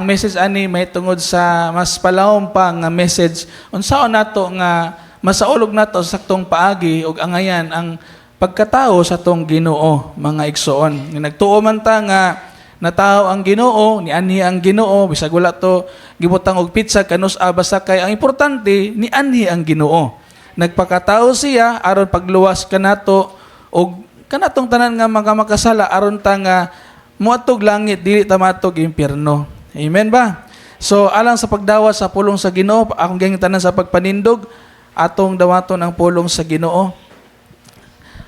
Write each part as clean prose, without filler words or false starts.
Message ani may tungod sa mas palawom pa nga message, unsaon nato nga masaulog nato sa saktong paagi ug angayan ang pagkatao sa atong Ginoo, mga igsoon. Nga nagtuo man ta nga natawo ang Ginoo, nianhi ang Ginoo, bisag wala to gibutang og petsa kanus-a, basta kay ang importante nianhi ang Ginoo. Nagpakatao siya aron pagluwas kanato og kanatong tanan nga mga makasala, aron ta nga moadtog langit, dili ta maadtog impyerno. Amen ba? So alang sa pagdawat sa pulong sa Ginoo, akong gihangitanan sa pagpanindog, atong dawaton ang pulong sa Ginoo.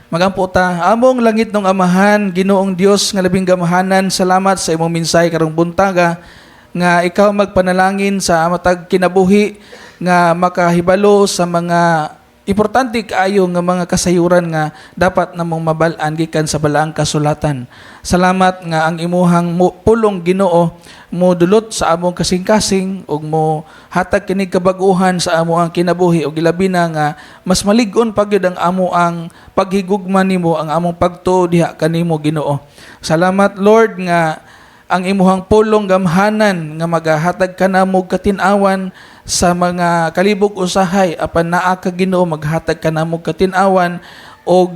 Magampo ta. Among langitnong Amahan, Ginoong Dios nga labing gamahanan, salamat sa imong mensahe karong buntaga nga ikaw magpanalangin sa matag kinabuhi nga makahibalo sa mga importante kaayo nga mga kasayuran nga dapat namong mabal-an gikan sa balaang kasulatan. Salamat nga ang imuhang pulong, Ginoo, mo dulot sa among kasing-kasing ug mo hatag kinig kabaguhan sa amo ang kinabuhi, ug ilabi na nga mas malig-on pa gyud ang amo ang paghigugma nimo, ang among pagtuo diha kanimo, Ginoo. Salamat, Lord, nga ang imuhang pulong gamhanan nga magahatag kanamo katin-awan sa mga kalibog usahay, apan naa ka, Ginoo, maghatag kanamo katin-awan og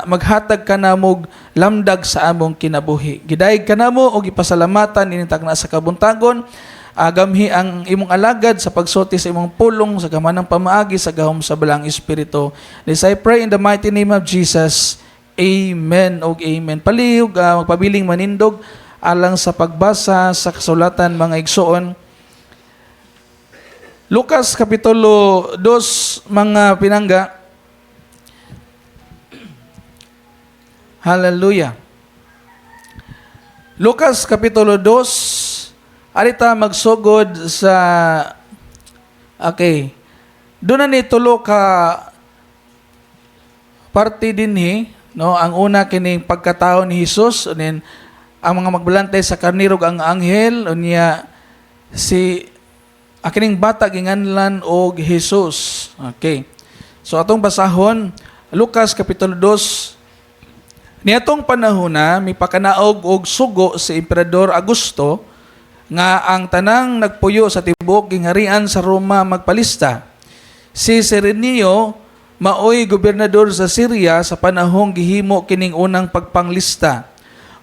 maghatag kanamo lamdag sa among kinabuhi. Gidayeg kanamo og ipasalamatan ini takna sa kabuntagon. Gamhi ang imong alagad sa pagsulti sa imong pulong sa gamhanang pamaagi sa gahom sa Balaang Espiritu. This I pray in the mighty name of Jesus. Amen og amen. Palihog magpabiling manindog alang sa pagbasa sa kasulatan, mga igsoon. Lucas Kapitulo 2, mga pinangga. Hallelujah. Lucas Kapitulo 2, arita magsugod sa, okay. Doon na ni tulo ka parte dinhi, no? Ang una kining pagkatao ni Jesus, and then ang mga magbalantay sa karnero ug ang anghel, unya si kining bata ginganlan og Jesus. Okay. So atong basahon Lucas Kapitulo 2. Niadtong panahona, mipakanaog og sugo si Emperador Augusto nga ang tanang nagpuyo sa tibuok gingharian sa Roma magpalista. Si Cirenio maoy gobernador sa Syria sa panahong gihimo kining unang pagpanglista.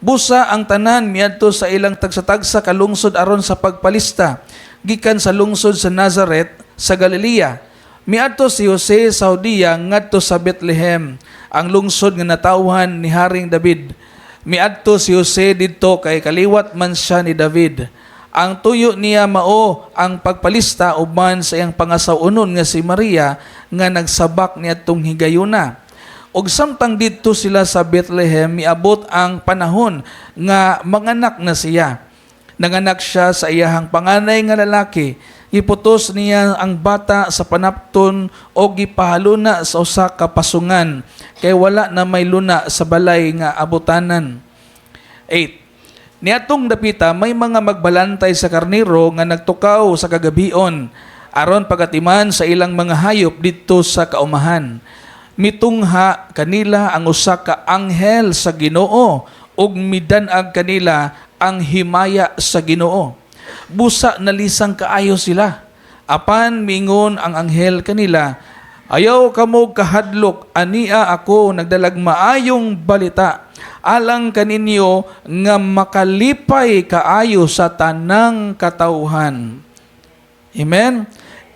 Busa ang tanan miadto sa ilang tagsa-tagsa ka lungsod aron sa pagpalista, gikan sa lungsod sa Nazaret sa Galilea. Miadto si Jose sa Judea ngadto sa Bethlehem, ang lungsod nga natawhan ni Haring David. Miadto si Jose didto kay kaliwat man siya ni David. Ang tuyo niya mao ang pagpalista uban sa iyang pangasaw-onon nga si Maria nga nagsabak niadtong higayuna. Og samtang didto sila sa Bethlehem, miabot ang panahon nga manganak na siya. Nanganak siya sa iyahang panganay nga lalaki. Giputos niya ang bata sa panapton o gipahaluna sa usa ka pasungan kay wala na may luna sa balay nga abutanan. 8. Niadtong dapita may mga magbalantay sa karnero nga nagtukaw sa kagabion aron pagatiman sa ilang mga hayop didto sa kaumahan. Mitungha kanila ang usa ka anghel sa Ginoo ug midan-ag kanila ang himaya sa Ginoo. Busa nalisang kaayo sila. Apan mingon ang anghel kanila, "Ayaw kamo kahadlok, ania ako nagdalag maayong balita alang kaninyo nga makalipay kaayo sa tanang katawhan." Amen?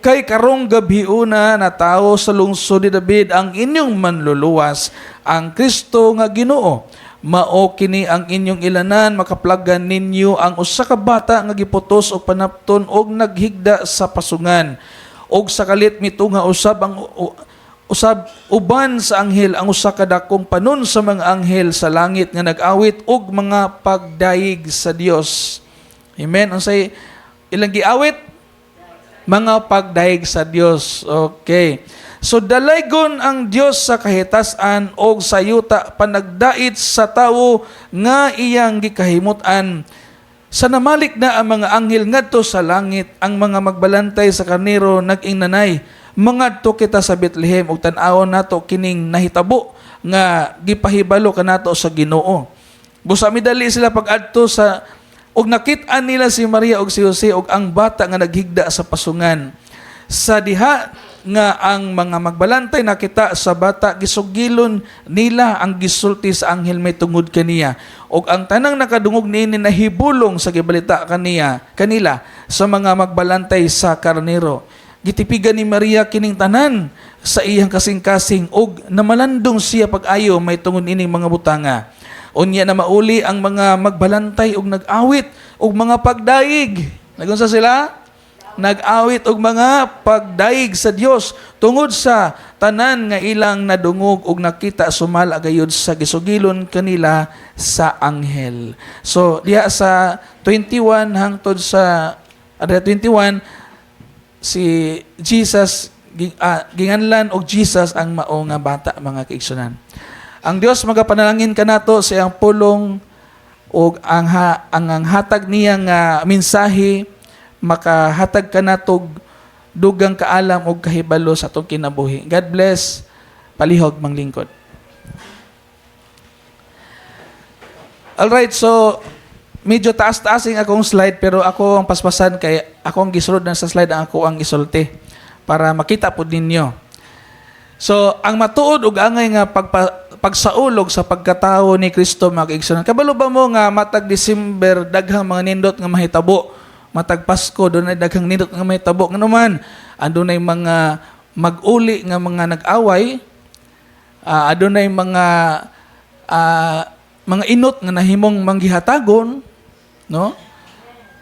Kay karong gabhiona natawo sa lungsod ni David ang inyong manluluwas, ang Kristo nga Ginoo. Mao kini ang inyong ilanan: makaplagan ninyo ang usa ka bata nga giputos og panapton og naghigda sa pasungan. Og sa kalit mitungha usab ang usab uban sa anghel ang usa ka dakong panon sa mga anghel sa langit nga nag-awit og mga pagdayeg sa Dios. Amen. Unsay ilang giawit? Mga pagdayeg sa Dios. Okay. So dalaygon ang Dios sa kahitasan og sa yuta panagdait sa tawo nga iyang gikahimut-an. Sa namalik na ang mga anghel ngadto sa langit, ang mga magbalantay sa karnero nag-ingnanay, "Mangadto kita sa Bethlehem ug tan-awon nato kining nahitabo nga gipahibalo kanato sa Ginoo." Busa midali sila pag-adto sa Ug nakit-an nila si Maria ug si Jose ug ang bata nga naghigda sa pasungan. Sa diha nga ang mga magbalantay nakita sa bata, gisugilon nila ang gisulti sa anghel may tungod kaniya. Ug ang tanang nakadungog niini nahibulong sa gibalita kaniya kanila sa mga magbalantay sa karnero. Gitipigan ni Maria kining tanan sa iyang kasing-kasing ug namalandong siya pag-ayo may tungod ining mga butanga. Unya na mauli ang mga magbalantay ug nag-awit og mga pagdayeg. Nagunsa sila? Nag-awit og mga pagdayeg sa Dios tungod sa tanan nga ilang nadungog ug nakita sumala gayud sa gisugilon kanila sa anghel. So diha sa 21 hangtod sa 21, si Jesus ginganlan og Jesus ang mao nga bata, mga kaigsunan. Ang Dios magapanalangin kanato sa iyang pulong ug ang hatag niya nga mensahe makahatag kanatog dugang kaalam ug kahibalo sa atong kinabuhi. God bless. Palihog manglingkod. Alright, so medyo taas-taas yung akong slide, pero ako ang paspasan kay ako ang gisulod na sa slide ang ako ang isulti para makita po ninyo. So, ang matuod ug angay nga pagsaulog sa pagkatao ni Kristo, mga kaigsunan. Kabalo ba mo nga matag December daghang mga nindot nga mahitabo? Matag Pasko dunay daghang nindot nga mahitabo. Ngano man, andunay mga mag-uli nga mga nag-away, adunay mga inot nga nahimong manggihatagon, no?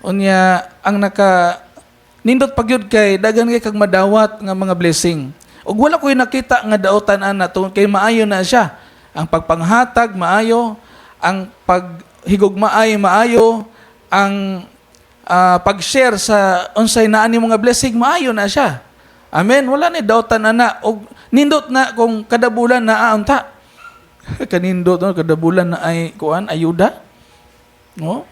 Unya ang naka nindot pagyud kay daghan kay kag madawat nga mga blessing. Ug wala ko'y nakita nga dautan ana tungod kay maayo na siya. Ang pagpanghatag maayo, ang paghigugmaay maayo, ang pag-share sa unsay naa nimo nga blessing maayo na siya. Amen. Wala ni dautan ana og nindot na kung kada bulan naa unta. Kanindot, no, kada bulan na ay kuan ayuda. No?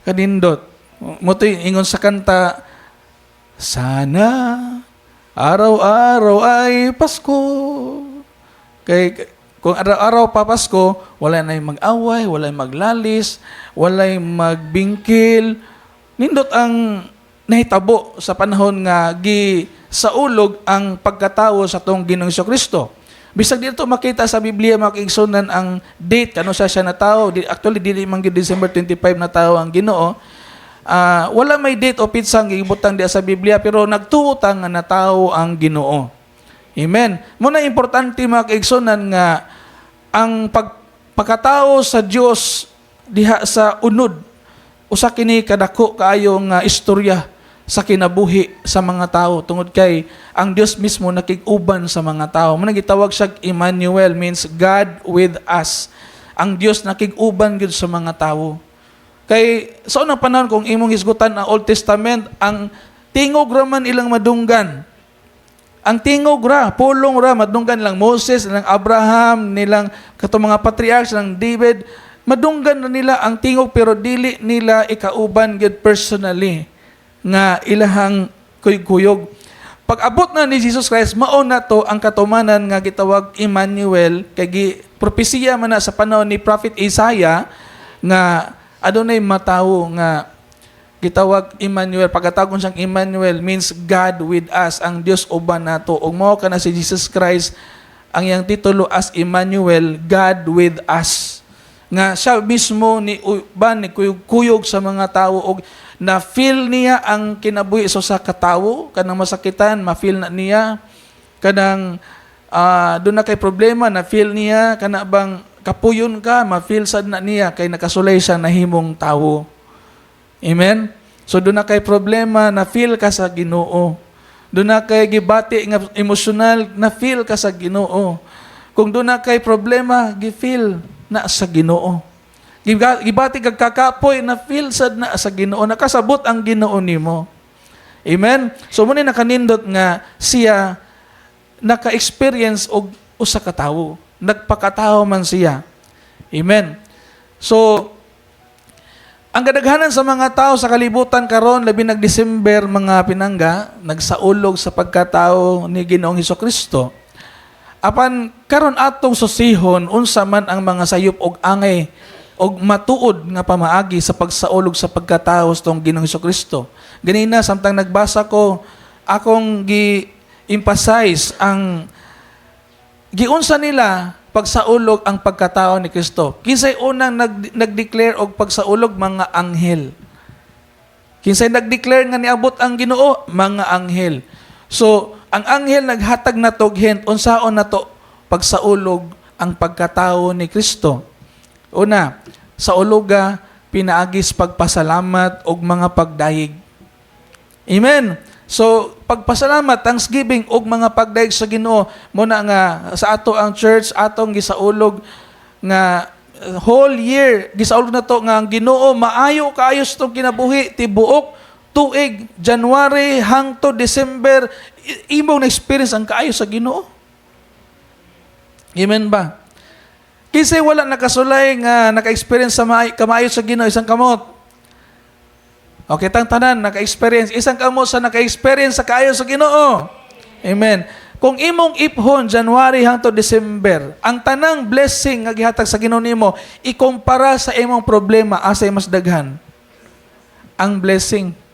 Kanindot. Mao to'y ingon sa kanta, "Sana araw-araw ay Pasko." Kay kung araw-araw pa Pasko, wala na mag-away, wala maglalis, walay magbingkil. Nindot ang nahitabo sa panahon nga gi saulog ang pagkatao sa atong Ginoong Kristo. Bisag dito makita sa Biblia, mga kaigsunan, ang date kano sa siya natawo. Actually, dili man gyud December 25 natawo ang Ginoo. Wala may date o petsa ang gibutang diya sa Biblia, pero nagtuo ta nga natawo ang Ginoo. Amen. Muna importante, mga kaigsunan, nga ang pagkatao sa Dios diha sa unod, usa kini kadako kaayo nga istorya sa kinabuhi sa mga tao tungod kay ang Dios mismo nakig-uban sa mga tao. Mao gitawag siya Emmanuel, means God with us. Ang Dios nakig-uban gyud sa mga tao. Kay sa unang panahon, kung imong hisgutan ang Old Testament, ang tingog ra man ilang madunggan. Ang tingog ra, pulong ra, madunggan lang Moses, nilang Abraham, nilang katong mga patriarchs, nilang David, madunggan na nila ang tingog pero dili nila ikauban gyud personally nga ilahang kuyog. Pag abot na ni Jesus Christ, mao na to ang katumanan nga gitawag Emmanuel, kay gi propesiya man na sa panahon ni Prophet Isaiah nga adunay matawo nga gitawag Emmanuel. Pagkatawag siyang Emmanuel means God with us, ang Dios uban nato. Ug mao kana si Jesus Christ, ang iyang titulo as Emmanuel, God with us. Nga siya mismo ni uban, ni kuyog sa mga tawo og na feel niya ang kinabuhi so sa katawo. Kanang masakitan, ma-feel na niya. Kanang doon na kay problema, na feel niya. Kana bang kapuyon ka, ma-feel sad na niya kay nakasulay siya nahimong tawo. Amen. So doon na kay problema, na feel ka sa Ginoo. Doon na kay gibati nga emosyonal, na feel ka sa Ginoo. Kung doon na kay problema, gi-feel na sa Ginoo. Gibati kag kakapoy, na feel sad na sa Ginoo. Nakasabot ang Ginoo nimo. Amen. So mao ni nakanindot nga siya naka-experience og usa ka tawo. Nagpakatawo man siya. Amen. So ang kadaghanan sa mga tao sa kalibutan karon, labi nag December, mga pinangga, nagsaulog sa pagkatao ni Ginoong Kristo. Apan karon atong susihon unsa man ang mga sayop og angay Og matuod nga pamaagi sa pagsaulog sa pagkatao sa atong Ginoong Kristo. Ganina samtang nagbasa ko, akong gi-emphasize ang giunsa nila pagsaulog ang pagkatao ni Kristo. Kinsay unang nag-declare og pagsaulog? Mga anghel. Kinsay nag-declare nga niabot ang Ginoo? Mga anghel. So, ang anghel naghatag nato og hint unsaon nato pagsaulog ang pagkatao ni Kristo. Una, sauluga pinaagi sa pagpasalamat og mga pagdayeg. Amen. So, pagpasalamat, thanksgiving og mga pagdayeg sa Ginoo, mao na nga sa ato ang church atong gisaulog nga whole year gisaulog nato nga ang Ginoo maayo kaayo sa atong kinabuhi tibuok tuig, January hangtod December, imong na-experience ang kaayo sa Ginoo. Amen ba? Kinsay wala nakasulay nga naka-experience sa kamaayo sa Ginoo, isang kamot. Okay, tang tanan naka-experience. Isang kamot sa naka-experience sa kaayo sa Ginoo. Amen. Kung imong iphon January hangtod December, ang tanang blessing nga gihatag sa Ginoo nimo ikumpara sa imong problema, asay mas daghan? Ang blessing.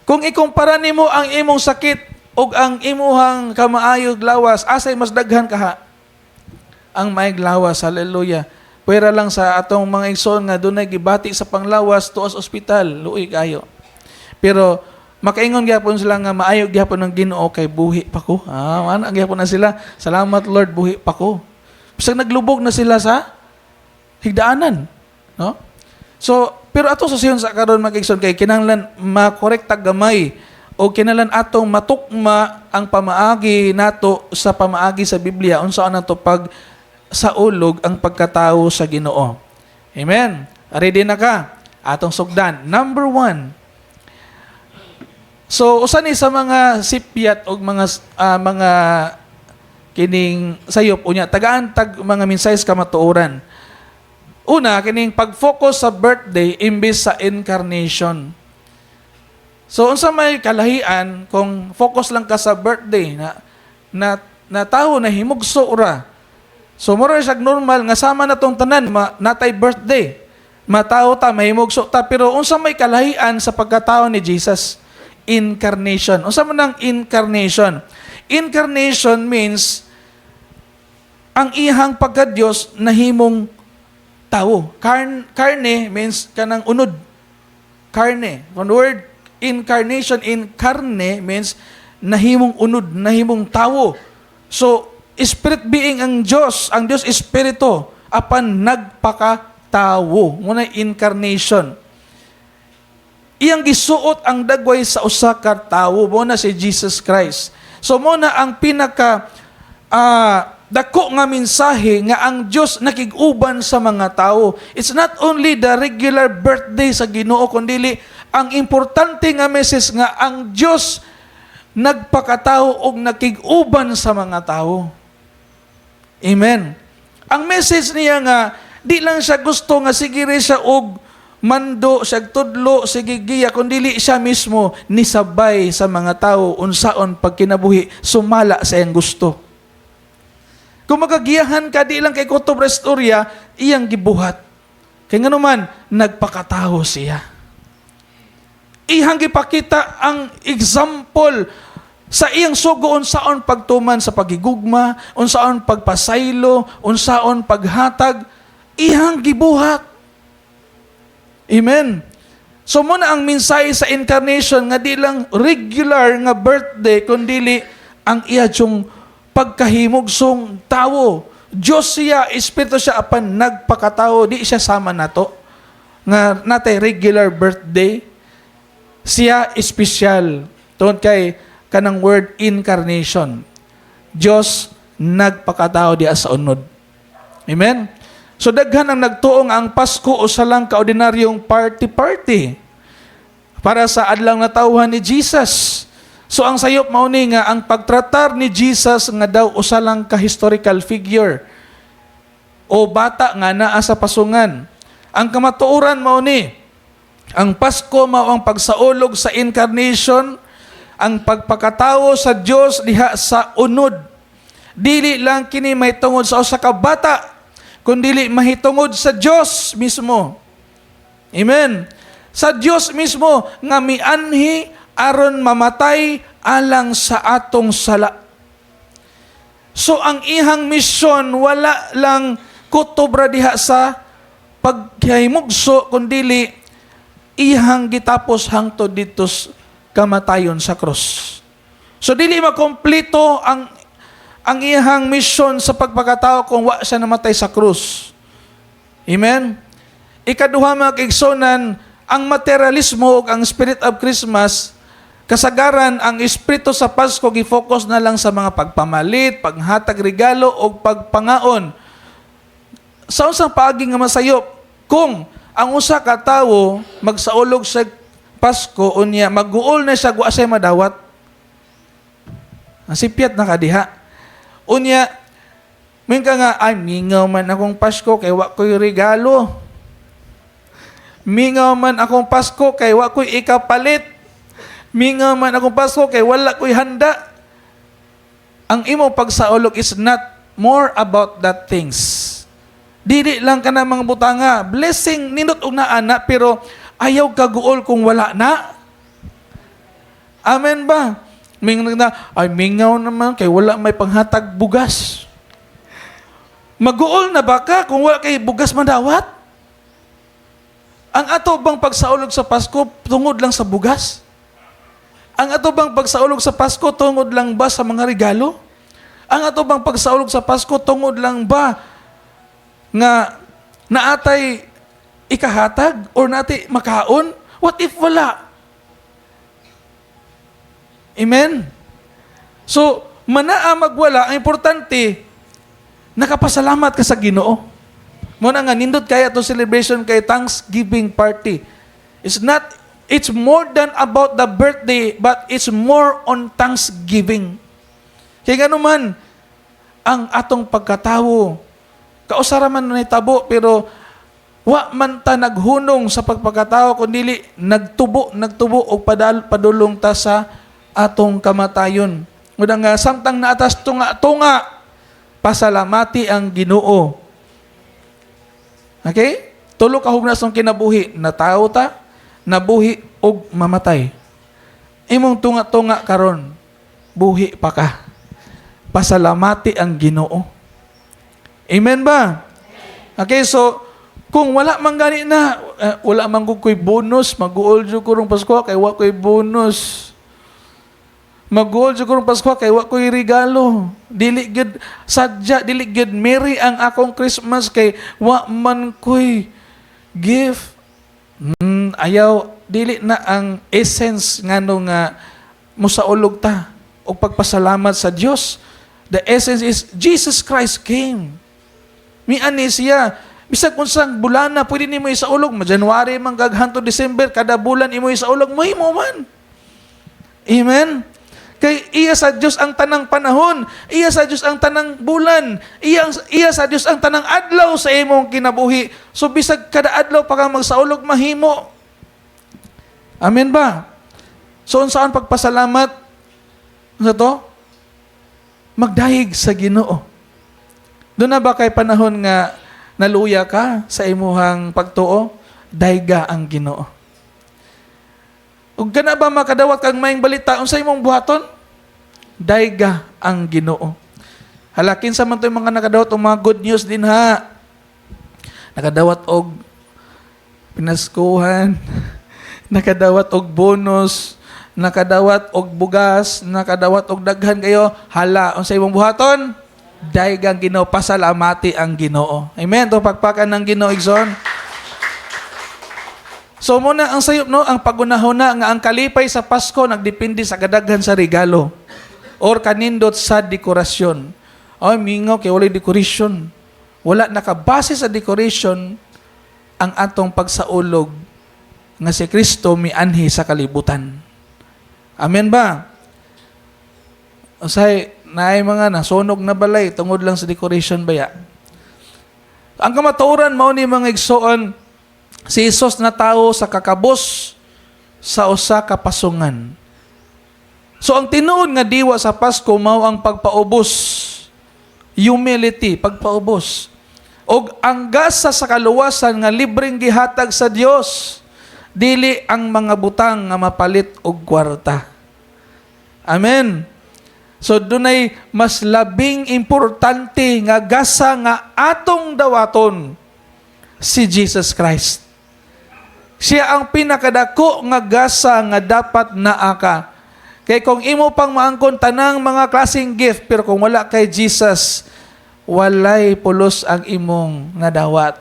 Kung ikumpara nimo ang imong sakit ug ang imuhang kamaayog lawas, asay mas daghan kaha? Ang maayog lawas, hallelujah. Pwera lang sa atong mga igsoon nga dunay gibati sa panglawas tuos ospital, luoy kayo. Pero makaingon gyapon sila nga maayo gyapon ng Ginoo kay buhi pa ko. Ah, ana gyapon na sila. Salamat, Lord, buhi pa ko. Bisag naglubog na sila sa higdaanan, no? So, pero ato sa siyon sa karon, mga igsoon, kay kinahanglan makorekta gamay o kinahanglan atong matukma ang pamaagi nato sa pamaagi sa Biblia unsa nato pag saulog ang pagkatao sa Ginoo. Amen. Ready na ka? Atong sugdan. Number 1. So, usa ni sa mga sipyat og mga kining sayop unya tagaan tag mga mensahe sa kamatuoran. Una, kining pag-focus sa birthday imbes sa incarnation. So unsa may kalahian kung focus lang ka sa birthday na na, na tawo na himugso ra? So mura siya normal nga sama na tong tanan natay birthday. Matao ta, mahimugso ta, pero unsa may kalahian sa pagkatao ni Jesus? Incarnation. Unsa man ang incarnation? Incarnation means ang iyang pagka-Diyos nahimong tao. Carne means kanang unod. Carne. From the word incarnation, incarne means nahimong unod, nahimong tao. So, spirit being ang Diyos. Ang Diyos espiritu apan nagpakatawo. Mao na incarnation. Iyang gisuot ang dagway sa usa ka tawo, mao na si Jesus Christ. So mao na ang pinaka dako nga mensahe nga ang Dios nakig-uban sa mga tao. It's not only the regular birthday sa Ginoo kundi ang importante nga message nga ang Dios nagpakatao og nakig-uban sa mga tao. Amen. Ang message niya nga di lang siya gusto nga sige rin siya og mando, siya tudlo, sige giya, kundi siya mismo nisabay sa mga tao unsaon pagkinabuhi sumala sa iyang gusto. Kung magagiyahan ka, di lang kay kutob ra istorya, iyang gibuhat. Kay nganuman, nagpakatao siya. Iyang gipakita ang example sa iyang sugo unsaon pagtuman sa pagigugma, unsaon pagpasaylo, unsaon paghatag, iyang gibuhat. Amen. So mao na ang mensahe sa incarnation nga di lang regular nga birthday kundi ang iya yung pagkahimugsong tawo. Diyos siya, Espiritu siya apan nagpakatao, di siya sama nato. Nga natay regular birthday, siya espesyal. Tungod kay kanang word incarnation. Diyos nagpakatao diya sa unod. Amen? So daghan ang nagtuong ang Pasko usa lang ka ordinaryong party-party para sa adlaw nga tawhan ni Jesus. So ang sayop mao ni nga ang pagtratar ni Jesus nga daw usa lang ka historical figure o bata nga naa sa pasungan. Ang kamatuoran mao ni ang Pasko mao ang pagsaulog sa incarnation, ang pagpakatawo sa Dios diha sa unod. Dili lang kini may tungod sa usa ka bata, Kundili mahitungod sa Dios mismo. Amen. Sa Dios mismo nga mianhi aron mamatay alang sa atong sala. So ang ihang misyon, wala lang kutob ra diha sa paghimugso, kundili ihang gitapos hangtod didto sa kamatayon sa krus. So dili makompleto ang iyang mission sa pagpakatao kung wa siya namatay sa krus. Amen? Ikaduha, mga kaigsunan, ang materialismo ug ang spirit of Christmas, kasagaran ang espiritu sa Pasko gi-focus na lang sa mga pagpamalit, paghatag regalo o pagpangaon. Sa unsang paagi nga masayop kung ang usa ka tawo magsaulog sa Pasko, unya maguol na siya, wa siya madawat? Ang sipyat na ka diha. Unya, moingon ka nga, "Ay, mingaw man akong Pasko kay wa ko'y regalo. Mingaw man akong Pasko kay wa ko'y ikapalit. Mingaw man akong Pasko kay wala ko'y handa." Ang imong pagsaulog is not more about that things. Dili lang ka na mga butanga. Blessing, nindot og naa na, pero ayaw kaguol kung wala na. Amen ba? Mingaw na, "Ay, mingaw naman kay wala may panghatag bugas." Maguol na ba ka kung wala kay bugas madawat? Ang ato bang pagsaulog sa Pasko tungod lang sa bugas? Ang ato bang pagsaulog sa Pasko tungod lang ba sa mga regalo? Ang ato bang pagsaulog sa Pasko tungod lang ba nga naatay ikahatag or naatay makaon? What if wala? Amen? So, manaa magwala, ang importante, nakapasalamat ka sa Ginoo. Mao na nga, nindot kaya to celebration kay Thanksgiving party. It's not, it's more than about the birthday, but it's more on Thanksgiving. Kaya gano'n man, ang atong pagkatawo, kausara man na tabo, pero wa man ta naghunong sa pagpakatao, kundi nagtubo, nagtubo, og padulong ta sa atong kamatayon. Mao na nga, samtang naa tas tunga-tunga, pasalamati ang Ginoo. Okay? Tulo ka hugna sa kinabuhi, natawo ta, nabuhi og mamatay. Imong tunga-tunga karon, buhi pa ka. Pasalamati ang Ginoo. Amen ba? Okay, so kung wala man gani na, wala man gud ko'y bonus, mag-uol jud ko rong Pasko kay wa ko'y bonus. Mag-uol jud ko rong Pasko kay wa ko'y regalo. Dili gyud sadya, dili gyud merry ang akong Christmas kay wa man ko'y gift. Ayaw, dili na ang essence ngano nga musaulog ta og pagpasalamat sa Dios. The essence is Jesus Christ came. Mianhi siya. Bisag unsang bulana pwede nimo isaulog, ma January man kag hangtod December, kada bulan imo isaulog, mahimo man. Amen. Kay iya sa Dios ang tanang panahon, iya sa Dios ang tanang bulan, iya sa Dios ang tanang adlaw sa imong kinabuhi. So bisag kada adlaw pa ka magsaulog, mahimo. Amen ba? So unsaan pagpasalamat sa to? Magdayeg sa Ginoo. Duna ba kay panahon nga naluya ka sa imuhang pagtuo? Dayga ang Ginoo. Ug kana ba makadawat kang maayong balita, unsa imong buhaton? Dayga ang Ginoo. Hala, kinsa man to yung mga nakadawat og mga good news din ha? Nakadawat og pinaskuhan, nakadawat og bonus, nakadawat og bugas, nakadawat og daghan kayo. Hala, unsa imong buhaton? Dayga ang Ginoo, pasalamati ang Ginoo. Amen. To pagpakan ng Ginoo, igsoon. So mao na ang sayop, no, ang pagunahuna nga ang kalipay sa Pasko nagdepende sa kadaghan sa regalo or kanindot sa dekorasyon. Ay, mingaw kay walay decoration. Wala nakabase sa decoration ang atong pagsaulog nga si Kristo mianhi sa kalibutan. Amen ba? Usahay, naay mga nasunog na balay tungod lang sa decoration baya. Ang kamatuoran mao ni, mga igsoon, si Jesus natawo sa kakabos sa usa ka pasungan. So ang tinuod nga diwa sa Pasko mao ang pagpaubos. Humility, pagpaubos. Ug ang gasa sa kaluwasan nga libreng gihatag sa Dios, dili ang mga butang nga mapalit og kwarta. Amen. So dunay mas labing importante nga gasa nga atong dawaton, si Jesus Christ. Siya ang pinakadako nga gasa nga dapat naa ka. Kay kung imo pang maangkon tanang mga klaseng gift, pero kung wala kay Jesus, walay pulos ang imong nadawat.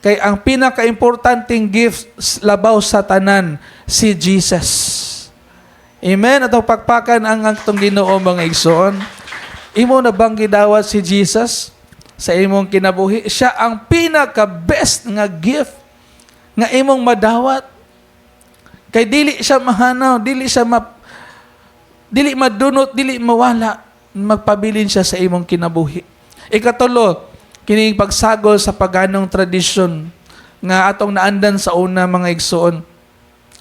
Kay ang pinakaimportanteng gift labaw sa tanan, si Jesus. Amen. Atong pakpakan ang atong Ginoo, mga igsoon. Imo na bang gidawat si Jesus sa imong kinabuhi? Siya ang pinaka best nga gift nga imong madawat. Kay dili siya mahanaw, dili madunot, dili mawala, magpabilin siya sa imong kinabuhi. Ikatulo, kining pagsagol sa paganong tradisyon nga atong naandan sa una, mga igsoon.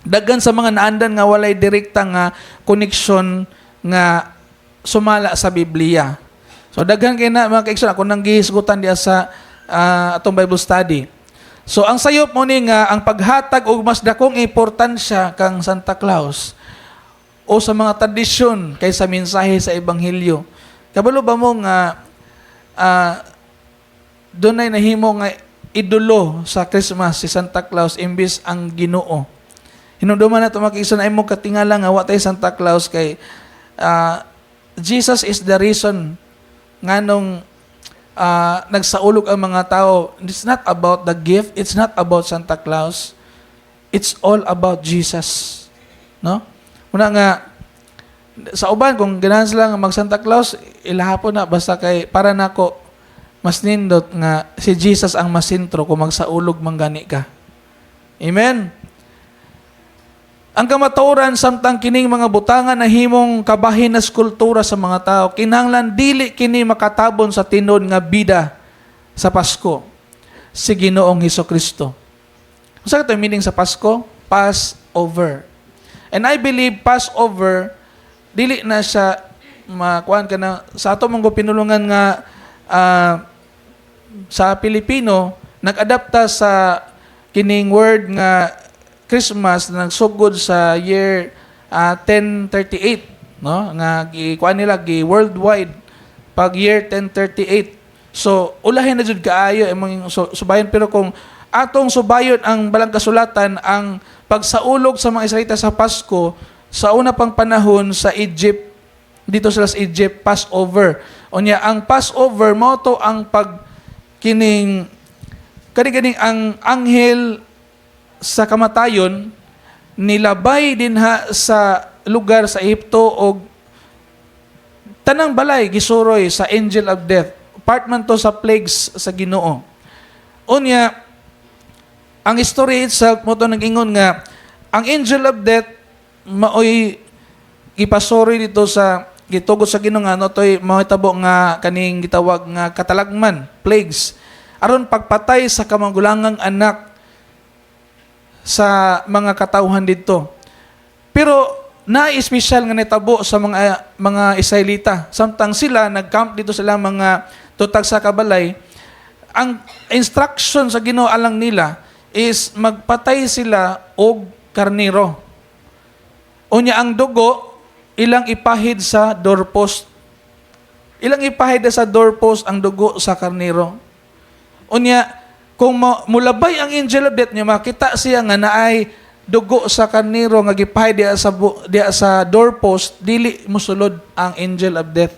Daghan sa mga naandan nga walay direkta nga koneksyon nga sumala sa Biblia. So daghan kay na, mga kaigsoon, ako nang gihisgutan diya sa atong Bible study. So ang sayop mo ni nga ang paghatag og mas dakong importansya kang Santa Claus o sa mga tradisyon kaysa mensahe sa ebanghelyo. Kabalo ba mo nga dunay nahimo nga idolo sa Christmas si Santa Claus imbis ang Ginoo? Hinumduman nato, mga kaigsoon, ay mo katingala nga wa tay Santa Claus kay Jesus is the reason nganong nagsaulog ang mga tao. It's not about the gift, it's not about Santa Claus. It's all about Jesus. No? Una nga sa uban, kung ganahan sila nga mag Santa Claus, ilahapon na, basta kay para nako mas nindot nga si Jesus ang masentro kung magsaulog man gani ka. Amen. Ang kamatuoran, samtang kining mga butangan nahimong kabahin na kultura sa mga tao, kinahanglan dili kini makatabon sa tinuod nga bida sa Pasko, si Ginoong Hesus Kristo. Unsa kato meaning sa Pasko? Passover. And I believe Passover dili na siya makuan ka na sa ato mong pinulungan nga sa Pilipino nag-adapta sa kining word nga Christmas na nagsugod sa year 1038, no, nga gikuan nila, gi worldwide pag year 1038. So ulahin na jud kaayo imong subayon, pero kung atong subayon ang balang kasulatan, ang pagsaulog sa mga Israelita sa Pasko sa una pang panahon sa Egypt, dito sila sa Egypt, Passover. Unya ang Passover mao to ang pag kining kani kaning ang anghel sa kamatayon nilabay dinha sa lugar sa Ehipto og tanang balay gisuroy sa angel of death. Part man to sa plagues sa Ginoo. Unya ang story itself mo to nag-ingon nga ang angel of death maoy gipasuroy dito sa gitugot sa Ginoo nga no toy mahitabo nga kaning gitawag nga katalagman, plagues, aron pagpatay sa kamagulangang anak sa mga katawhan didto. Pero na espesyal nga nitabo sa mga Israelita samtang sila nag-camp dito sila mga tutag sa kabalay. Ang instruction sa Ginoo alang nila is magpatay sila og karniro. Unya ang dugo ilang ipahid sa doorpost. Ilang ipahid sa doorpost ang dugo sa karniro. Unya kung mulabay ang angel of death niya, makita siya nga naay dugo sa karniro nga gipahid diya sa doorpost, dili musulod ang angel of death.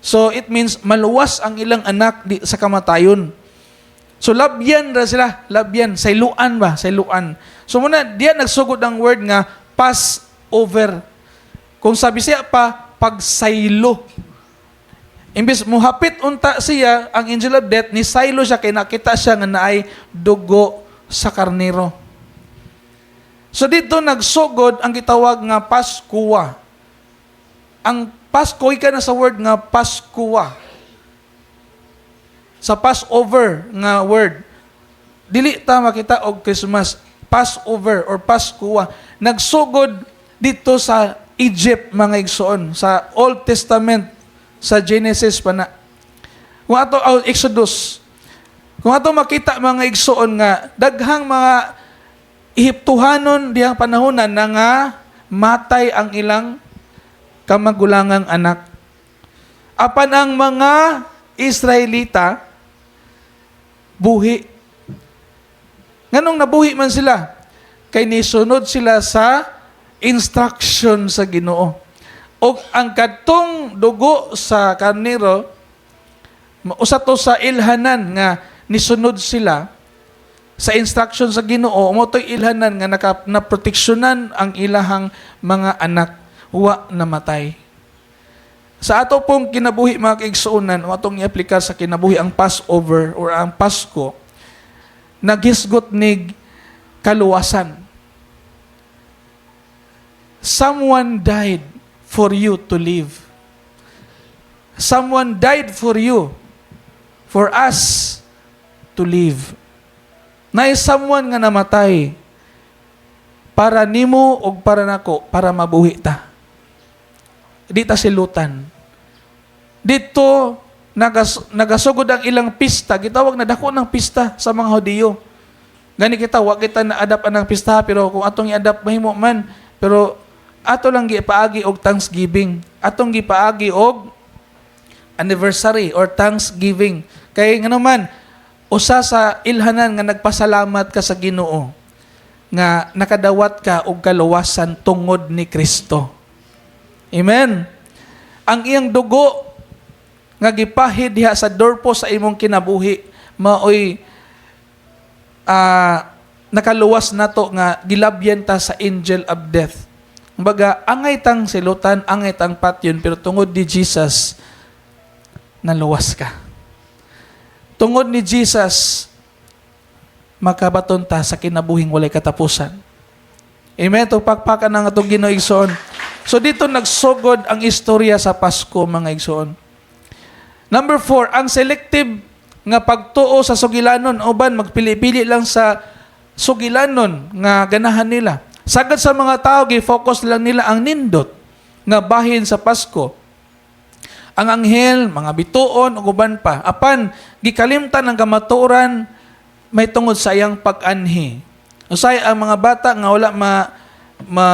So it means maluwas ang ilang anak di, sa kamatayon. So labyan ra sila, labyan, sayluan ba, sayluan. So muna diya nagsugod ang word nga Passover. Kung sabi siya pa, pagsaylo. Imbis muhapit unta siya ang angel of death, ni saylo siya kay nakita siya nga naay dugo sa karniro. So dito nagsugod ang gitawag nga Paskua. Ang Pasko ka na sa word nga Paskua. Sa Passover nga word. Dili ta makita og Christmas, Passover or Paskua. Nagsugod dito sa Egypt, mga igsoon, sa Old Testament, sa Genesis pa na. Kung ato oh, Exodus. Kung ato makita, mga igsoon, nga daghang mga Ehiptohanon dihang panahonan na nga matay ang ilang kamagulangang anak. Apan ang mga Israelita buhi. Nganong nabuhi man sila? Kay nisunod sila sa instruction sa Ginoo. Og ang kadtong dugo sa karnero, usa to sa ilhanan nga nisunod sila sa instruction sa Ginoo, mao to'y ilhanan nga naproteksyonan ang ilahang mga anak, wa namatay. Sa ato pong kinabuhi, mga kaigsuonan, o atong i-aplikar sa kinabuhi ang Passover or ang Pasko, naghisgot nig kaluwasan. Someone died for you to live. Someone died for you, for us to live. Naay someone nga namatay para nimo og para nako, para mabuhi ta. Di ta silutan. Dito nagasugod ang ilang pista, gitawag na dako ng pista sa mga Hudiyo. Gani kita, wa kita na-adapt anang pista, pero kung atong i-adapt, mahimo man, pero ato lang gipaagi og Thanksgiving. Atong gipaagi og anniversary or Thanksgiving. Kay ngano man, usa sa ilhanan nga nagpasalamat ka sa Ginoo nga nakadawat ka og kaluwasan tungod ni Kristo. Amen. Ang iyang dugo nga gipahid diha sa doorpost sa imong kinabuhi maoy nakaluwas nato nga gilabyan ta sa angel of death. Kumbaga, angay tang silutan, angay tang patyon, pero tungod ni Jesus, naluwas ka. Tungod ni Jesus, makabaton ta sa kinabuhing walay katapusan. Amen. Ito pakpakan ng atong Ginoo, igsoon. So dito nagsugod ang istorya sa Pasko, mga igsoon. Number 4, ang selective nga pagtuo sa sugilanon, uban magpili-pili lang sa sugilanon nga ganahan nila. Sagad sa mga tao, gi-focus lang nila ang nindot nga bahin sa Pasko. Ang anghel, mga bituon, ug uban pa. Apan, gikalimtan ang kamatuoran may tungod sa iyang pag-anhi. Usay ang mga bata nga wala ma, ma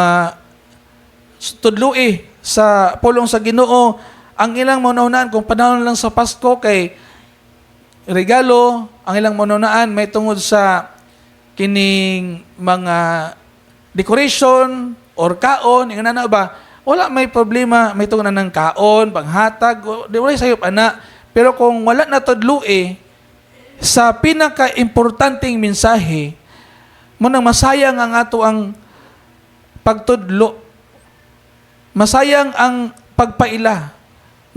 tudlui sa pulong sa Ginoo, ang ilang maunaan kung panahon lang sa Pasko kay regalo, ang ilang maunaan may tungod sa kining mga decoration or kaon, ingana na ba? Wala may problema may tungod na ng kaon, panghatag, di wala sayop ana. Pero kung wala na tudlui sa pinaka-importanteng mensahe, mao nang masayang ang ato ang pagtudlo. Masayang ang pagpaila.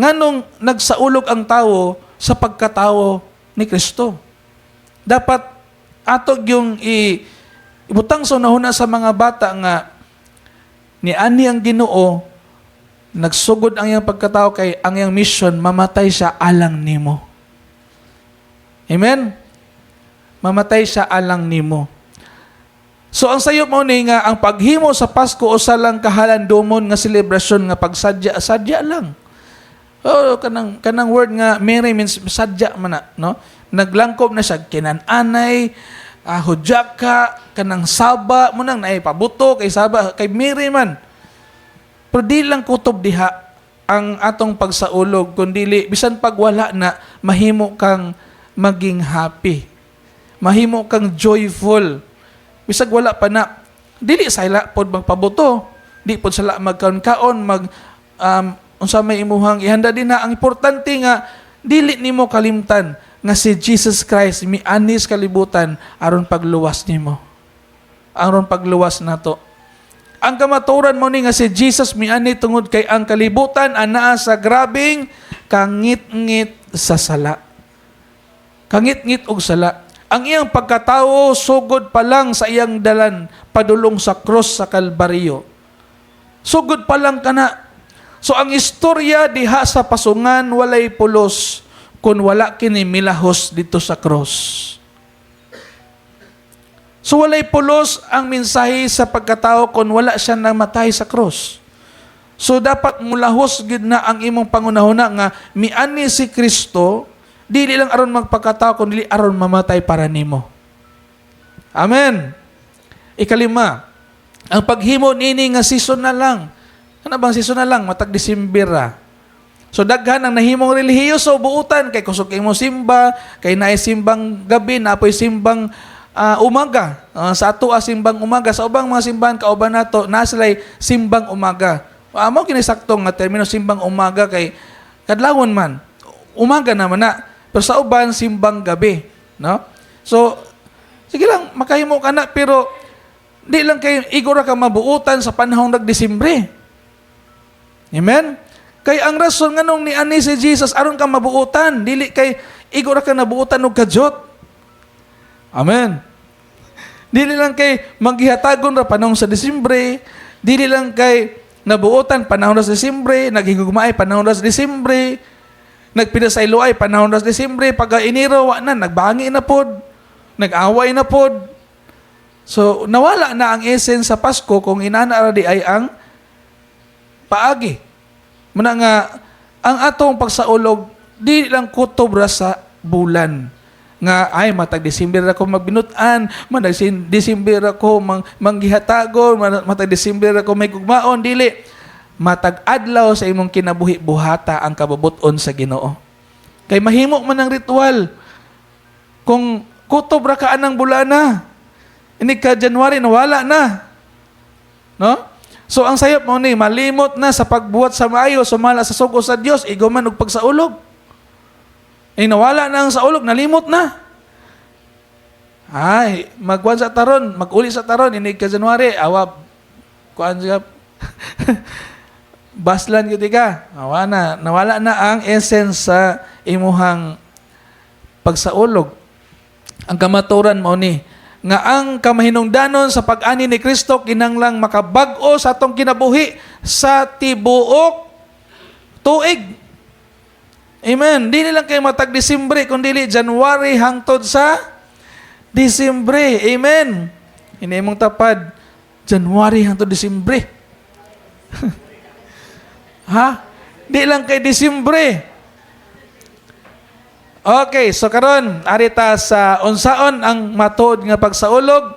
Nganong nagsaulog ang tao sa pagkatao ni Kristo? Dapat ato yung ibutang sa unahuna sa mga bata nga niani ang Ginoo, nagsugod ang iyang pagkatao kay ang iyang mission, mamatay siya alang nimo. Amen? Mamatay siya alang nimo. So ang sayop mao ni nga ang paghimo sa Pasko usa lang kahalandumon nga selebrasyon nga pagsadya, sadya lang. Oh, kanang word nga Mary means sadya man na, no? Naglangkob na siya kinan-anay, hudyaka, kanang saba mao nang naay pabuto kay saba kay Mary man. Pero di lang kutob diha ang atong pagsaulog, kundi bisan pag wala na, mahimo kang maging happy. Mahimo kang joyful. Bisag wala pa na, dili sala pod magpabuto, di pod sala magkaon-kaon, mag unsa may imuhang ihanda din na. Ang importante nga dili nimo kalimtan nga si Jesus Christ miani sa kalibutan aron pagluwas nimo. Aron pagluwas nato. Ang kamatuoran mao ni nga si Jesus miani tungod kay ang kalibutan anaa sa grabing kangit-ngit sa sala. Kangit-ngit og sala. Ang iyang pagkatao, sugod pa lang sa iyang dalan padulong sa cross sa Kalbaryo. Sugod pa lang kana. So ang istorya diha sa pasungan walay pulos kung wala kini milahos dito sa cross. So walay pulos ang mensahe sa pagkatao kung wala siya namatay sa cross. So dapat mulahos gid na ang imong pangunahuna nga miani si Kristo. Dili lang aron magpakatao, kundi aron mamatay para nimo. Amen. Ikalima, ang paghimo nini nga season na lang. Ano bang season na lang? Matag Disyembre ra. So daghan ang nahimong relihiyoso, buutan kay kusog kay mo simba, kay naay simbang gabi, napoy simbang umaga. Sa ato simbang umaga, sa ubang mga simbahan kauban nato, naa sila'y simbang umaga. Mao kini sakto nga termino, simbang umaga, kay kadlawon man. Umaga naman na. Pero sa uban, simbang gabi, no? So sige lang, makahimo ka na, pero di lang kay igo ra ka mabuutan sa panahon nag Disyembre. Amen? Kay ang rason nganong niani si Jesus, aron ka mabuutan, dili kay igo ra ka nabuutan og kadyot. Amen. Dili lang kay maghihatagon ra panahon sa Disyembre, dili lang kay nabuotan panahon ra sa Disyembre, naghigugmaay panahon ra sa Disyembre, nagpinasayloay panahon ra sa Disyembre, pagka Enero wa na, nagbangi na pod, nag-away na pod. So nawala na ang essence sa Pasko kung inana ra di ay ang paagi. Muna nga ang atong pagsaulog, di lang kutob ra sa bulan nga ay matag Disyembre ra ko magbinut-an, matag Disyembre ra ko manggihatagon, matag Disyembre ra ko may gugmaon. Dili, matag adlaw sa imong kinabuhi, buhata ang kabubut-on sa Ginoo. Kay mahimo man ang ritual kung kutob ra ka anang bulana. Inig ka January, nawala na, no? So ang sayop mo ni malimot na sa pagbuhat sa maayo sumala sa sugo sa Dios, igo man og pagsaulog. Eh nawala na ang saulog, nalimot na. Ay, magkuan sa taron, maguli sa taron, inig ka January, awa, kuan siya, baslan gyud ka. Awa na, nawala na ang essence sa imuhang pagsaulog. Ang kamaturan mo ni, nga ang kamahinungdanon sa pag-ani ni Kristo kinanglang makabag-o sa atong kinabuhi sa tibuok tuig. Amen. Dili lang kay matag Disyembre, kun dili January hangtod sa Disyembre. Amen. Ini imong tapad, January hangtod Disyembre. Ha? Di lang kay Disyembre. Okay, so karon ari ta sa unsaon ang matuod nga pagsaulog.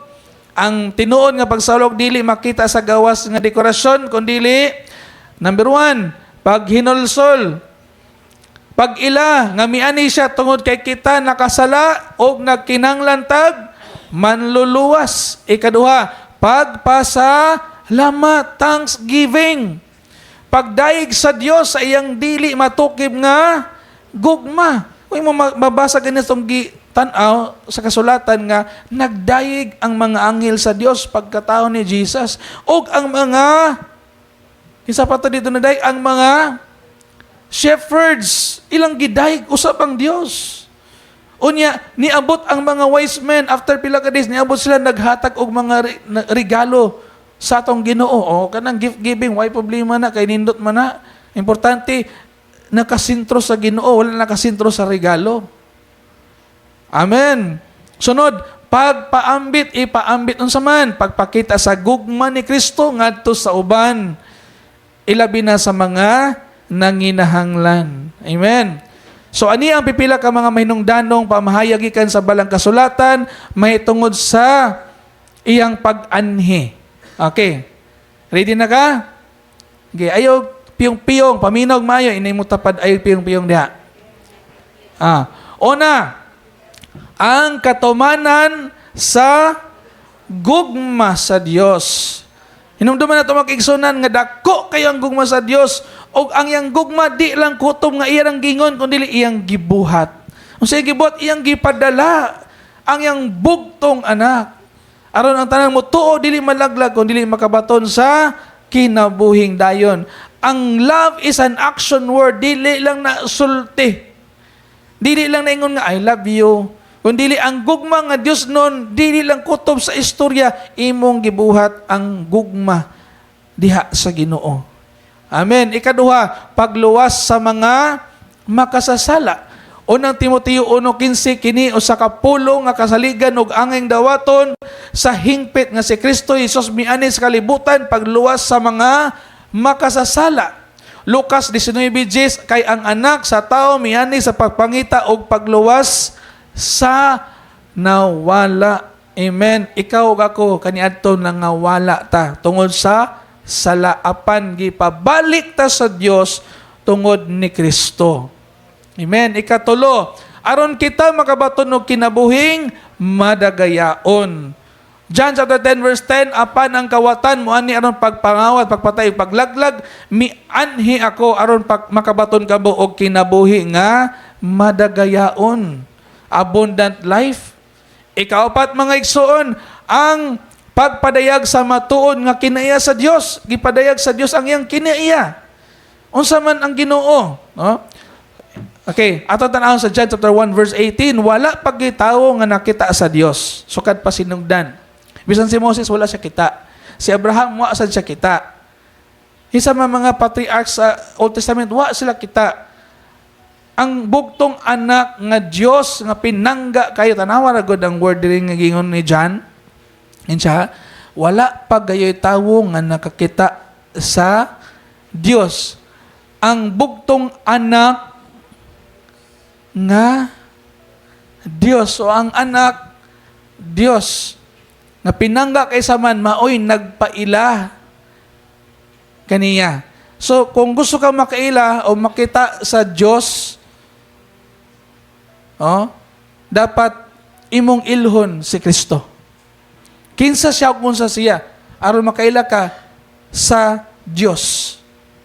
Ang tinuod nga pagsaulog dili makita sa gawas nga dekorasyon, kundi number 1, paghinulsol. Pag-ila nga miani siya tungod kay kita nakasala og nagkinahanglan tag manluluwas. Ikaduha, pagpasalamat, thanksgiving. Pagdayeg sa Dios sa iyang dili matukib nga gugma. Kung mo mabasa ganitong tan-aw sa kasulatan nga nagdayeg ang mga anghel sa Dios pagkatao ni Jesus, ug ang mga, kinsa pa to dito nagdayeg, ang mga shepherds, ilang gidayeg usab ang Dios. Unya niabot ang mga wise men after pila ka days, niabot sila, naghatag og mga regalo sa atong Ginoo. O kanang gift giving, way problema na kay nindot man na. Importante nakasentro sa Ginoo, wala nakasentro sa regalo. Amen. Sunod, pagpaambit, ipaambit unsa man, pagpakita sa gugma ni Kristo ngadto sa uban, ilabi na sa mga nanginahanglan. Amen. So ani ang pipila ka mga mahinungdanong pamahayag gikan sa balang kasulatan mahitungod sa iyang pag-anhi. Okay. Ready na ka? Okay, ayo piyong-piyong, paminaw maayo, inay mo tapad, ayo piyong-piyong diha. Una, ang katumanan sa gugma sa Dios. Hinumduman nato, mga kaigsunan, nga dako kayo ang gugma sa Dios, ug ang iyang gugma di lang kutob nga iyang gingon, kundi iyang gibuhat. Unsa iyang gibuhat? Iyang gipadala ang iyang bugtong anak. Aron ang tanang motuo dili malaglag, kundi dili makabaton sa kinabuhing dayon. Ang love is an action word, dili lang na sulti. Dili lang naingon nga "I love you." Kung dili ang gugma nga Dios nun, dili lang kutob sa istorya, imong gibuhat ang gugma diha sa Ginoo. Amen. Ikaduha, pagluwas sa mga makasasala. Unang Timoteo 1:15, kini usa ka pulong nga kasaligan ug angay dawaton sa hingpit nga si Kristo Jesus miani sa kalibutan pagluwas sa mga makasasala. Lucas 19:10, kay ang Anak sa Tao miani sa pagpangita og pagluwas sa nawala. Amen. Ikaw ug ako kaniadto nangawala ta tungod sa sala, apan gipabalik ta sa Dios tungod ni Kristo. Amen. Ikatulo, aron kita makabaton og kinabuhing madagayaon. John chapter 10 verse 10, apan ang kawatan moani aron pagpangawat, pagpatay, paglaglag, mianhi ako aron makabaton kamo og kinabuhi nga madagayaon. Abundant life. Ikaapat, mga igsoon, ang pagpadayag sa matuod nga kinaiya sa Dios. Gipadayag sa Dios ang iyang kinaiya. Unsa man ang Ginoo, no? Okay, ato tan-awon sa John chapter 1 verse 18, wala pa tawo nga nakita sa Dios, sukad pa sinugdan. Bisan si Moses, wala siya kita. Si Abraham, wa sad siya kita. Isa man mga patriarchs sa Old Testament, wa sila kita. Ang bugtong Anak nga Dios nga pinangga kayo, tanawa ra gud ang word diri nga gingon ni John. Insa, wala pa gayoy tawo nga nakakita sa Dios. Ang bugtong Anak nga Dios o ang Anak Dios nga pinangga kaysa man maoy nagpaila kaniya. So kung gusto ka makaila o makita sa Dios, oh, dapat imong ilhon si Kristo. Kinsa siya ug unsa siya aron makaila ka sa Dios.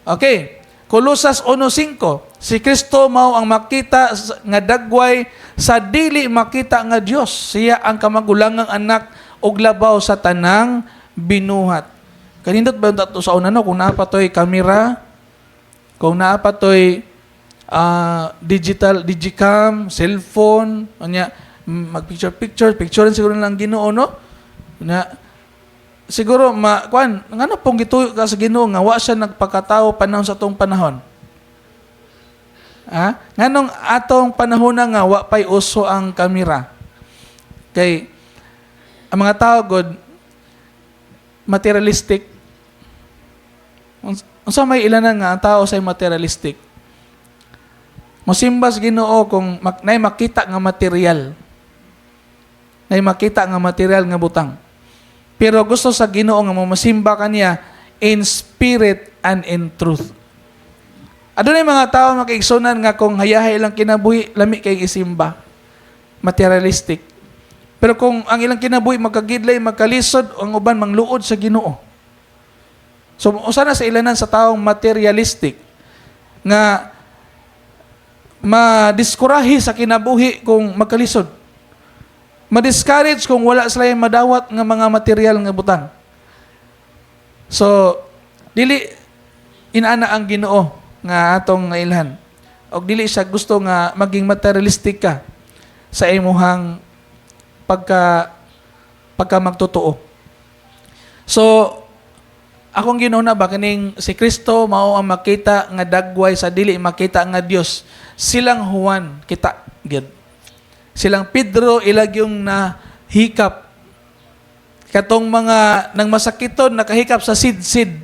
Okay. Kolosas 1:5, si Kristo mao ang makita nga dagway sa dili makita nga Dios. Siya ang kamagulangang anak ug labaw sa tanang binuhat. Kanindot ba to sa una, no, kung naa pa to'y kamera, kung naa pa to'y digital, digicam, cellphone, unya mag-picture picture, picture siguro lang Ginoo, no? Na siguro ma kuan ngano pong gituyo ka sa Ginoo nga wa siya nagpakatao panahon sa atong panahon? Ha? Nganong atong panahon na nga wa pay uso ang kamera? Kay ang mga tao god materialistic. Unsa may ilan na nga ang tao say materialistic? Mosimba sa Ginoo kung nay makita nga material. Nay makita nga material nga butang. Pero gusto sa Ginoo nga mosimba kaniya in spirit and in truth. Adunay mga tao, mga kaigsunan, nga kung hayahay ilang kinabuhi, lami kay isimba. Materialistic. Pero kung ang ilang kinabuhi magkagidlay, magkalisod, ang uban mangluod sa Ginoo. So usa na sa ilanan sa taong materialistic nga madiskurahi sa kinabuhi kung magkalisod. Ma-discourage kung wala sila yung madawat nga mga material nga butang. So, dili inana ang Ginoo nga atong ilhan. Og dili siya gusto nga maging materialistic ka sa imuhang pagka magtotoo. So, akong Ginoo na ba kining si Kristo mao ang makita nga dagway sa dili makita nga Dios. Silang Juan kita gyud. Silang Pedro ilag yung nahikap. Katong mga nang masakiton nakahikap sa sidsid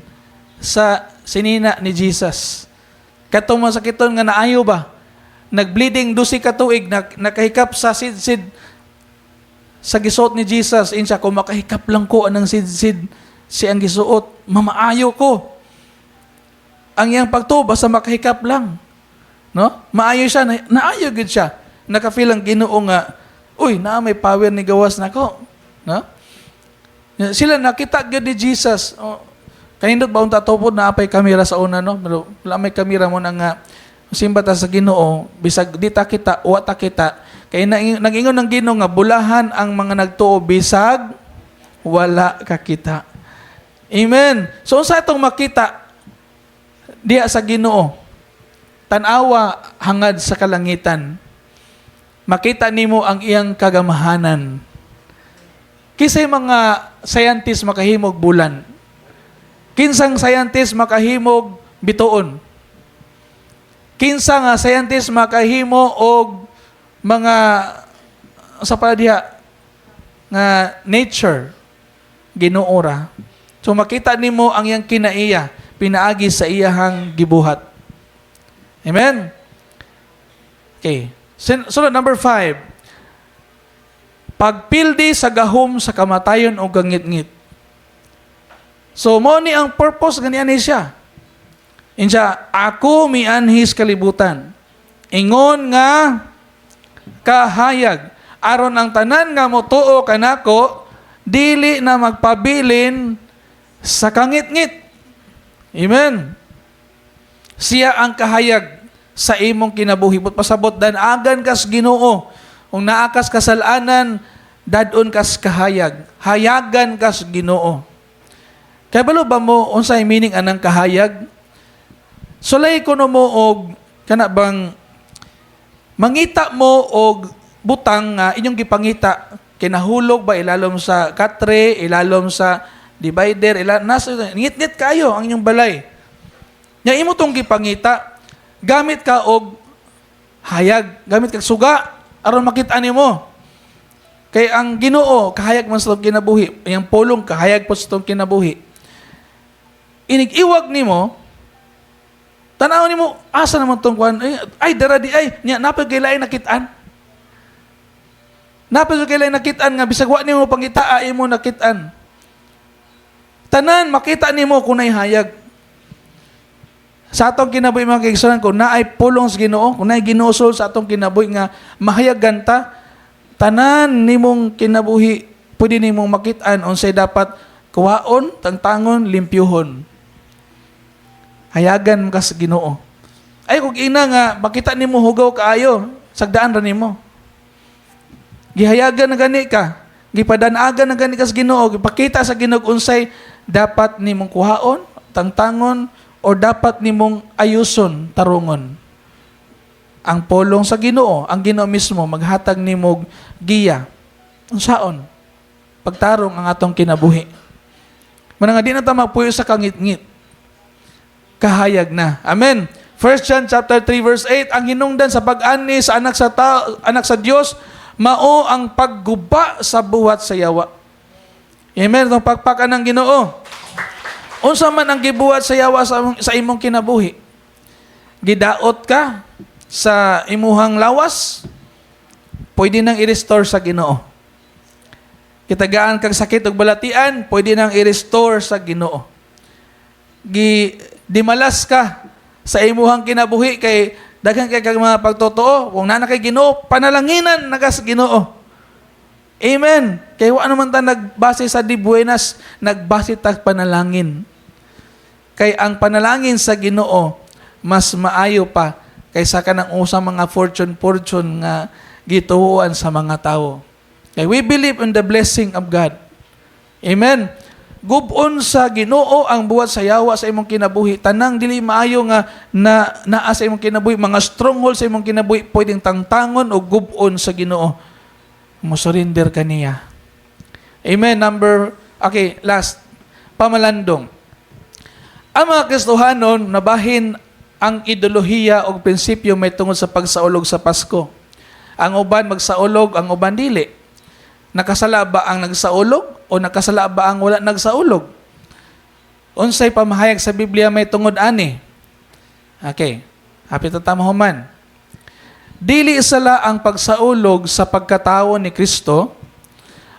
sa sinina ni Jesus. Katong masakiton nga naayo ba? Nagbleeding 12 ka tuig, nakahikap sa sidsid sa gisuot ni Jesus. Insa kung makahikap lang ko anang sidsid si ang gisuot, mamaayo ko. Ang iyang pagtuo basta makahikap lang. No? Maayo siya, naayo gid siya. Naka-feel ang Ginoo nga, uy, naa may power ni gawas nako. No? Sila nakita gyud ni Jesus. Oh, kanindot ba unta tupod naa pay kamera sa una, no? Pero wala may kamera mo na nga simba ta sa Ginoo bisag di ta kita, wa ta kita. Kay nag-ingon ng Ginoo nga bulahan ang mga nagtuo bisag wala kakita. Amen. So unsa itong makita diya sa Ginoo? Tan-awa hangad sa kalangitan. Makita nimo ang iyang kagamahanan. Kinsay mga scientist makahimog bulan? Kinsang scientist makahimog bituon? Kinsa nga scientist makahimo og mga sa pa diha nga nature? Ginoo ra. So makita nimo ang iyang kinaiya pinaagi sa iyahang gibuhat. Amen? Okay. Sunod, number 5. Pagpildi sa gahom sa kamatayon o gangitngit. So, mao ni ang purpose nga nianhi siya. Insa, "Ako mianhis kalibutan. Ingon nga kahayag. Aron ang tanan nga motuo kanako, dili na magpabilin sa kangitngit." Amen. Siya ang kahayag sa imong kinabuhi. But pasabot, dan-agan kas Ginoo. Kung naa kas kasalanan, dad-on kas kahayag. Hayagan kas Ginoo. Kay balo ba mo unsay meaning anang kahayag? Sulay kuno mo og kana bang mangita mo og butang nga inyong gipangita, kinahulog ba ilalom sa katre, ilalom sa divider, nasa ngit-ngit kayo ang inyong balay. Nya imo tong gipangita, gamit ka og hayag, gamit kag suga aron makita nimo. Kay ang Ginoo kahayag man sa itong kinabuhi, iyang pulong kahayag po sa itong kinabuhi. Inig-iwag nimo, tanaw nimo, asa naman tong kuan? Ay, ay dara di ay, nya napay kay laing nakitaan. Napay kay laing nakitaan nga bisag wa nimo pangitaa, imo nakitaan. Tanan makita nimo kung naay hayag. Sa atong kinabuhi, mga kaigsuonan, kung naay pulong sa Ginoo, kung naay Ginoo sa atong kinabuhi nga mahayagan ta, tanan nimong kinabuhi pwede nimong makitaan unsay dapat kuhaon, tangtangon, limpyuhon. Hayagan ka sa Ginoo. Ay kung ina nga makita nimo hugaw kaayo, sagdaan ra nimo. Gihayagan na gani ka, gipadanagan na gani ka sa Ginoo, gipakita sa Ginoo unsay dapat nimong kuhaon, tangtangon, o dapat nimong ayuson, tarungon. Ang pulong sa Ginoo, ang Ginoo mismo maghatag nimog giya. Unsaon? Pagtarong ang atong kinabuhi. Mao nga di na ta magpuyo sa kangitngit. Kahayag na. Amen. 1 John chapter 3 verse 8, ang hinungdan sa pag-ani sa anak sa tao, anak sa Dios, mao ang pagguba sa buhat sa yawa. Amen. Itong pagpakan ng Ginoo. Unsa man ang gibuhat sa yawa sa imong kinabuhi? Gidaot ka sa imuhang lawas, pwede nang i-restore sa Ginoo. Gitagaan kag sakit ug balatian, pwede nang i-restore sa Ginoo. Gi dimalas ka sa imuhang kinabuhi kay daghan kay kag mga pagtotoo, kung naa na kay Ginoo, panalanginan na ka sa Ginoo. Amen. Kay wa naman ta nagbase sa di buenas, nagbase ta panalangin. Kay ang panalangin sa Ginoo mas maayo pa kaysa kanang usang mga fortune fortune nga gituohan sa mga tao. Kay we believe in the blessing of God. Amen. Gub-on sa Ginoo ang buhat sa yawa sa imong kinabuhi. Tanang dili maayo nga na naa sa imong kinabuhi, mga stronghold sa imong kinabuhi, pwedeng tangtangon o gub-on sa Ginoo. Mo surrender ka niya. Amen. Number, okay, last. Pamalandong. Ang mga Kristohanon, nabahin ang ideolohiya o prinsipyo may tungod sa pagsaulog sa Pasko. Ang uban magsaulog, ang uban dili. Nakasala ba ang nagsaulog o nakasala ba ang wala nagsaulog? Unsay pamahayag sa Biblia may tungod ani? Okay. Hapit ta mahuman. Dili sala ang pagsaulog sa pagkatawo ni Kristo,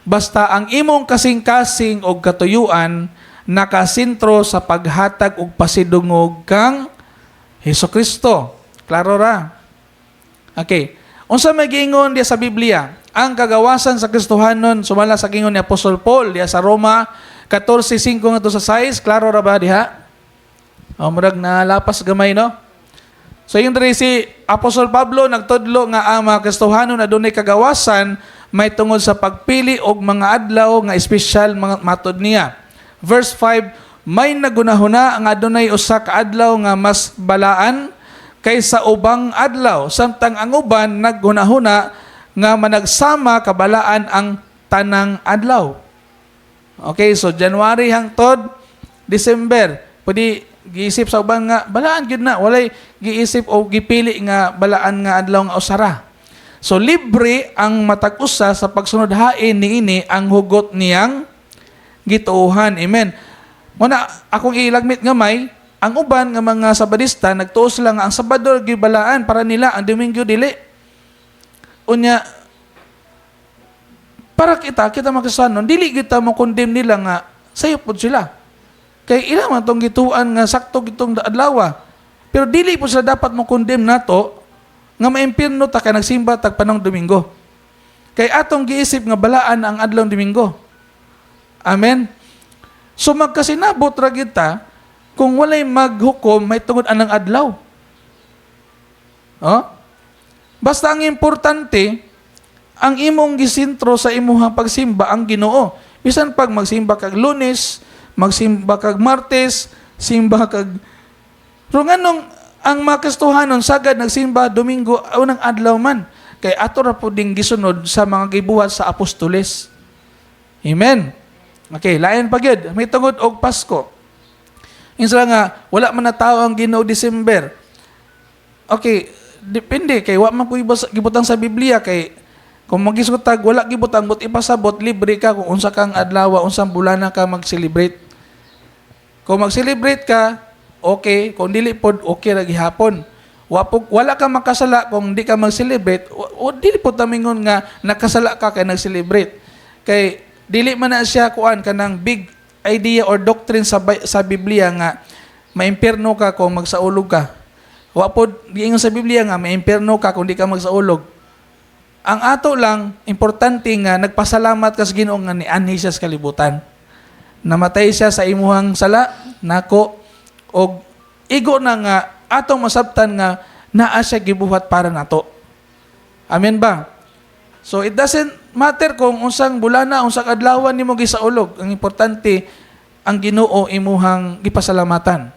basta ang imong kasing-kasing og katuyuan nakasentro sa paghatag og pasidungog kang Hesus Kristo. Klaro ra. Okay. Unsa may giingon diya sa Biblia? Ang kagawasan sa Kristohanon sumala sa giingon ni Apostol Paul diya sa Roma 14:5 ngadto sa 6, klaro ra ba diha? Oh, murag nalapas gamay, no? So yung diri si Apostol Pablo nagtudlo nga ang mga Kristohanon adunay kagawasan may tungod sa pagpili og mga adlaw nga espesyal mga matod niya. Verse 5, may nagunahuna ang adunay usa ka adlaw nga mas balaan kaysa ubang adlaw, samtang ang uban naghunahuna nga managsama kabalaan ang tanang adlaw. Okay, so January hangtod December, pwede giisip sa uban nga balaan gyud na, walay giisip o gipili nga balaan nga adlaw nga usara. So libre ang matag usa sa pagsunod hain niini ang hugot niyang gituohan. Amen. Muna akong ilagmit gamay, Ang uban nga mga Sabadista nagtuo sila nga ang Sabado gibalaan para nila, ang Domingo dili. Unya para kita kita mga Kristohanon, dili kita mo condemn nila nga sayo pod sila. Kay ila man tong gituan nga sakto gitong adlaw. Pero dili po sila dapat mo condemn nato nga maimpirno ta kay nagsimba tag panong Domingo. Kay atong giisip nga balaan ang adlaw Domingo. Amen. So magkasinabot ra kita kung walay maghukom may tungod anang adlaw. Oh? Basta ang importante, ang imong gisintro sa imuhang pagsimba ang Ginoo. Bisan pag magsimba kag Lunes, magsimba kag Martes, simba kag. Pero nganong ang mga Kristohanon sagad nagsimba Domingo, unang adlaw man? Kay ato ra po ding gisunod sa mga gibuhat sa apostoles. Amen. Okay, lain pa gyud. May tungod og Pasko. Insa nga wala man na tao ang Ginoo December. Okay, depende kay wa man po gibutang sa Biblia, kay kung magisgutag wala gibutang but ipasabot, libre ka kung unsa kang adlaw, unsang bulana ka mag-celebrate. Kung mag-celebrate ka, okay. Kung dili pod, okay ra gihapon. Wala ka makasala kung di ka mag-celebrate. O dili pod ta mingon nga nakasala ka kay nag-celebrate. Kay dili man na siya kuan kanang big idea or doctrine sa Biblia nga maimpierno ka kung magsaulog ka. Wa pod giingon sa Biblia nga maimpierno ka kung di ka magsaulog. Ang ato lang, importante nga nagpasalamat ka sa Ginoo nga nianhi siya sa kalibutan. Namatay siya sa imuhang sala, nako, og igo na nga atong masabtan nga naa siya gibuhat para nato. Amen ba? So it doesn't matter kung unsang bulana, unsang adlawan nimo gisaulog. Ang importante, ang Ginoo imuhang gipasalamatan.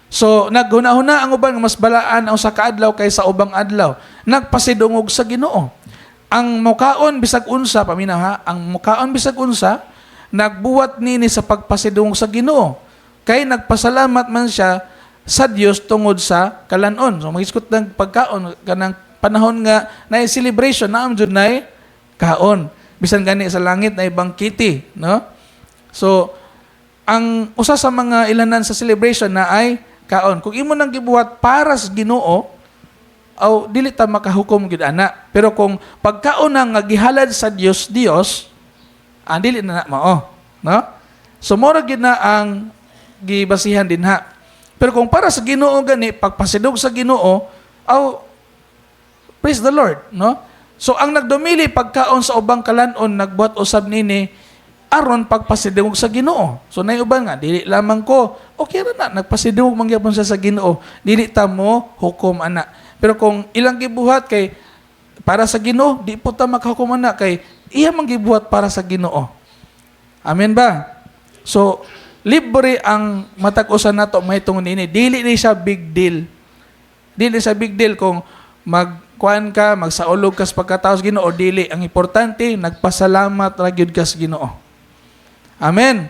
So naghuna-huna ang uban nga mas balaan ang usa ka adlaw kaysa ubang adlaw. Nagpasidungog sa Ginoo. Ang mukaon bisag unsa, paminaw ha, ang mukaon bisag unsa nagbuhat nini sa pagpasidungog sa Ginoo. Kay nagpasalamat man siya sa Dios tungod sa kalanon. So magisgot ng pagkaon kanang panahon nga na celebration naam jud nay kaon. Bisan gani sa langit na bangkete, no? So ang usa sa mga ilanan sa celebration na ay kaon. Kung imo nang gibuhat para sa Ginoo, aw dili ta makahukom gid ana. Pero kung pagkaon na nga gihalad sa Dios Dios, ang dili na na mao, no? So mora gid na ang gibasihan dinha. Pero kung para sa Ginoo gani, pagpasidungog sa Ginoo, aw praise the Lord, no? So ang nagdumili pagkaon sa ubang kalanon nagbuhat usab nini aron pagpasidungog sa Ginoo. So nay uban nga dili lamang ko, okay ra na nagpasidungog man gyapon siya sa Ginoo. Dili ta mo hukom ana. Pero kung ilang gibuhat kay para sa Ginoo, di po ta makahukom ana kay iya man gibuhat para sa Ginoo. Amen ba? So libre ang matag usa nato mahitungod niini. Dili ni siya big deal. Dili siya big deal kung magkuan ka, magsaulog ka sa pagkatao sa Ginoo, dili. Ang importante, nagpasalamat ra gyud ka sa Ginoo. Amen.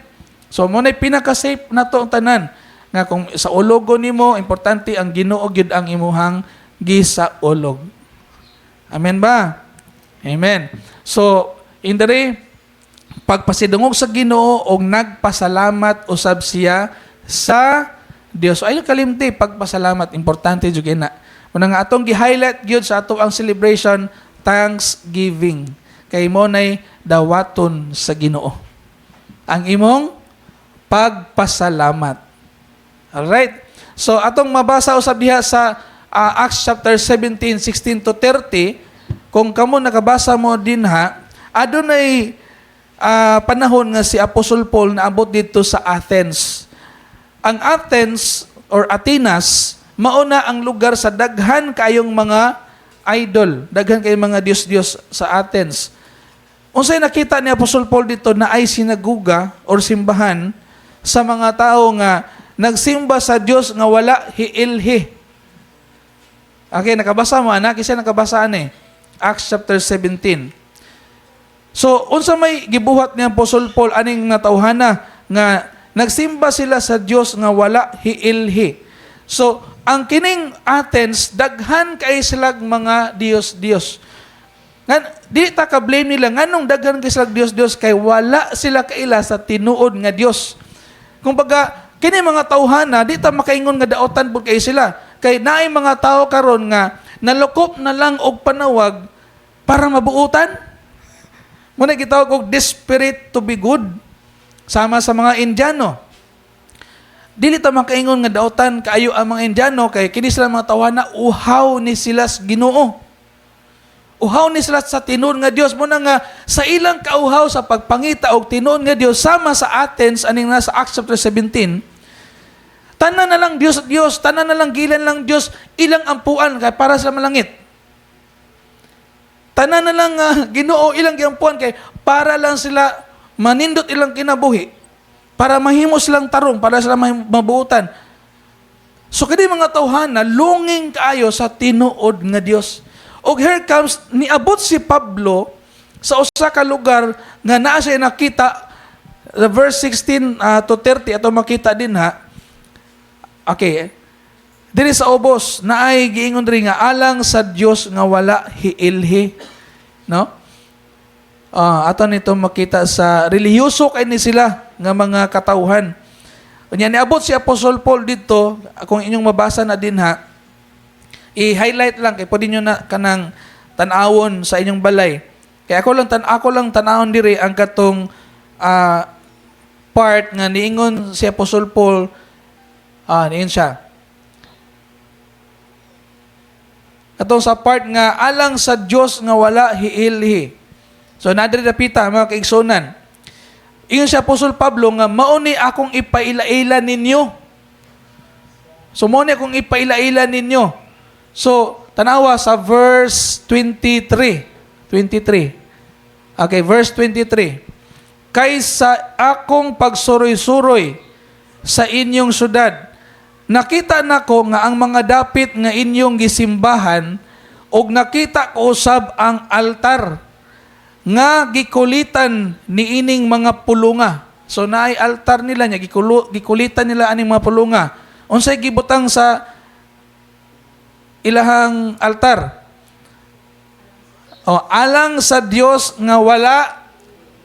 So mo na pinaka-safe na to ang tanan nga kung sa ulogo nimo, importante ang Ginoo gyud ang imuhang gisaulog. Amen ba? Amen. So, indere pagpasidungog sa Ginoo og nagpasalamat usab siya sa Dios. So, ayo kalimti pagpasalamat, importante jud na. Muna nga atong gi-highlight gyud sa ato ang celebration, thanksgiving. Kay mo nay dawaton sa Ginoo. Ang imong pagpasalamat. Alright. So atong mabasa usab diha sa Acts chapter 17, 16 to 30, kung kamo nakabasa mo dinha, adunay panahon nga si Apostle Paul naabot dito sa Athens. Ang Athens or Atenas, mauna ang lugar sa daghan kayong mga idol, daghan kayong mga Diyos-Diyos sa Athens. Unsay nakita ni Apostle Paul dito na ay sinaguga or simbahan sa mga tao nga nagsimba sa Dios nga wala hiilhi. Okay, nakabasa mo anak, isa nakabasa ani. Acts chapter 17. So, unsa may gibuhat ni Apostle Paul aning natawhana nga nagsimba sila sa Dios nga wala hiilhi? So, ang kining Athens daghan kay silag mga Dios-Dios. Nga di ta ka blame nila nganong daghan kay silag Dios-Dios, kay wala sila kaila sa tinuod nga Dios. Kumbaga Kini mga tawhana, di ta makaingon nga daotan pud kay sila. Kay naay mga tao karon nga nalukop na lang og panawag para mabuutan. Muna gitawag og desperate to be good. Sama sa mga Indiano. Dili ta makaingon nga daotan kaayo ang mga Indiano kay kini sila mga tawhana, uhaw ni sila sa Ginoo. Uhaw ni sila sa tinuod nga Dios mo na nga sa ilang kauhaw sa pagpangita og tinuod nga Dios, sama sa Athens aning nasa Acts chapter 17. Tanan na lang Dios Dios, tanan na lang gilan lang Dios, ilang ampuan kay para sa malangit. Tanan na lang Ginoo ilang giampuan kay para lang sila manindot ilang kinabuhi. Para mahimo silang tarong, para sila mabuutan. So kini mga tawhana, longing kaayo sa tinuod nga Dios. Og here comes, niabot si Pablo sa usa ka lugar nga naa siya nakita, the verse 16 to 30 ato makita din ha. Okay. Diri sa ubos naay giingon diri nga alang sa Dios nga wala hiilhi, no? Ato nito makita sa relihiyoso kay ni sila nga mga katawhan. Unya niabot si Apostol Paul dito, kung inyong mabasa na din ha, i-highlight lang kay pwede nyo na kanang tan-awon sa inyong balay. Kaya ako lang tan-awon diri ang katong part nga niingon si Apostol Paul, niingon siya. Katong sa part nga alang sa Dios nga wala hiilhi. So nadiri dapita, mga kaigsunan. Ingon si Apostol Pablo nga mao ni akong ipaila-ila ninyo. So mao ni akong ipaila-ila ninyo. So tanawa sa verse 23. 23. Okay, verse 23. "Kay sa akong pagsuroy-suroy sa inyong syudad, nakita nako nga ang mga dapit nga inyong gisimbahan ug nakita ko usab ang altar nga gikulitan niining mga pulunga." So naay altar nila nya gikulitan nila aning mga pulunga. Unsay gibutang sa ilahang altar? O, alang sa Dios nga wala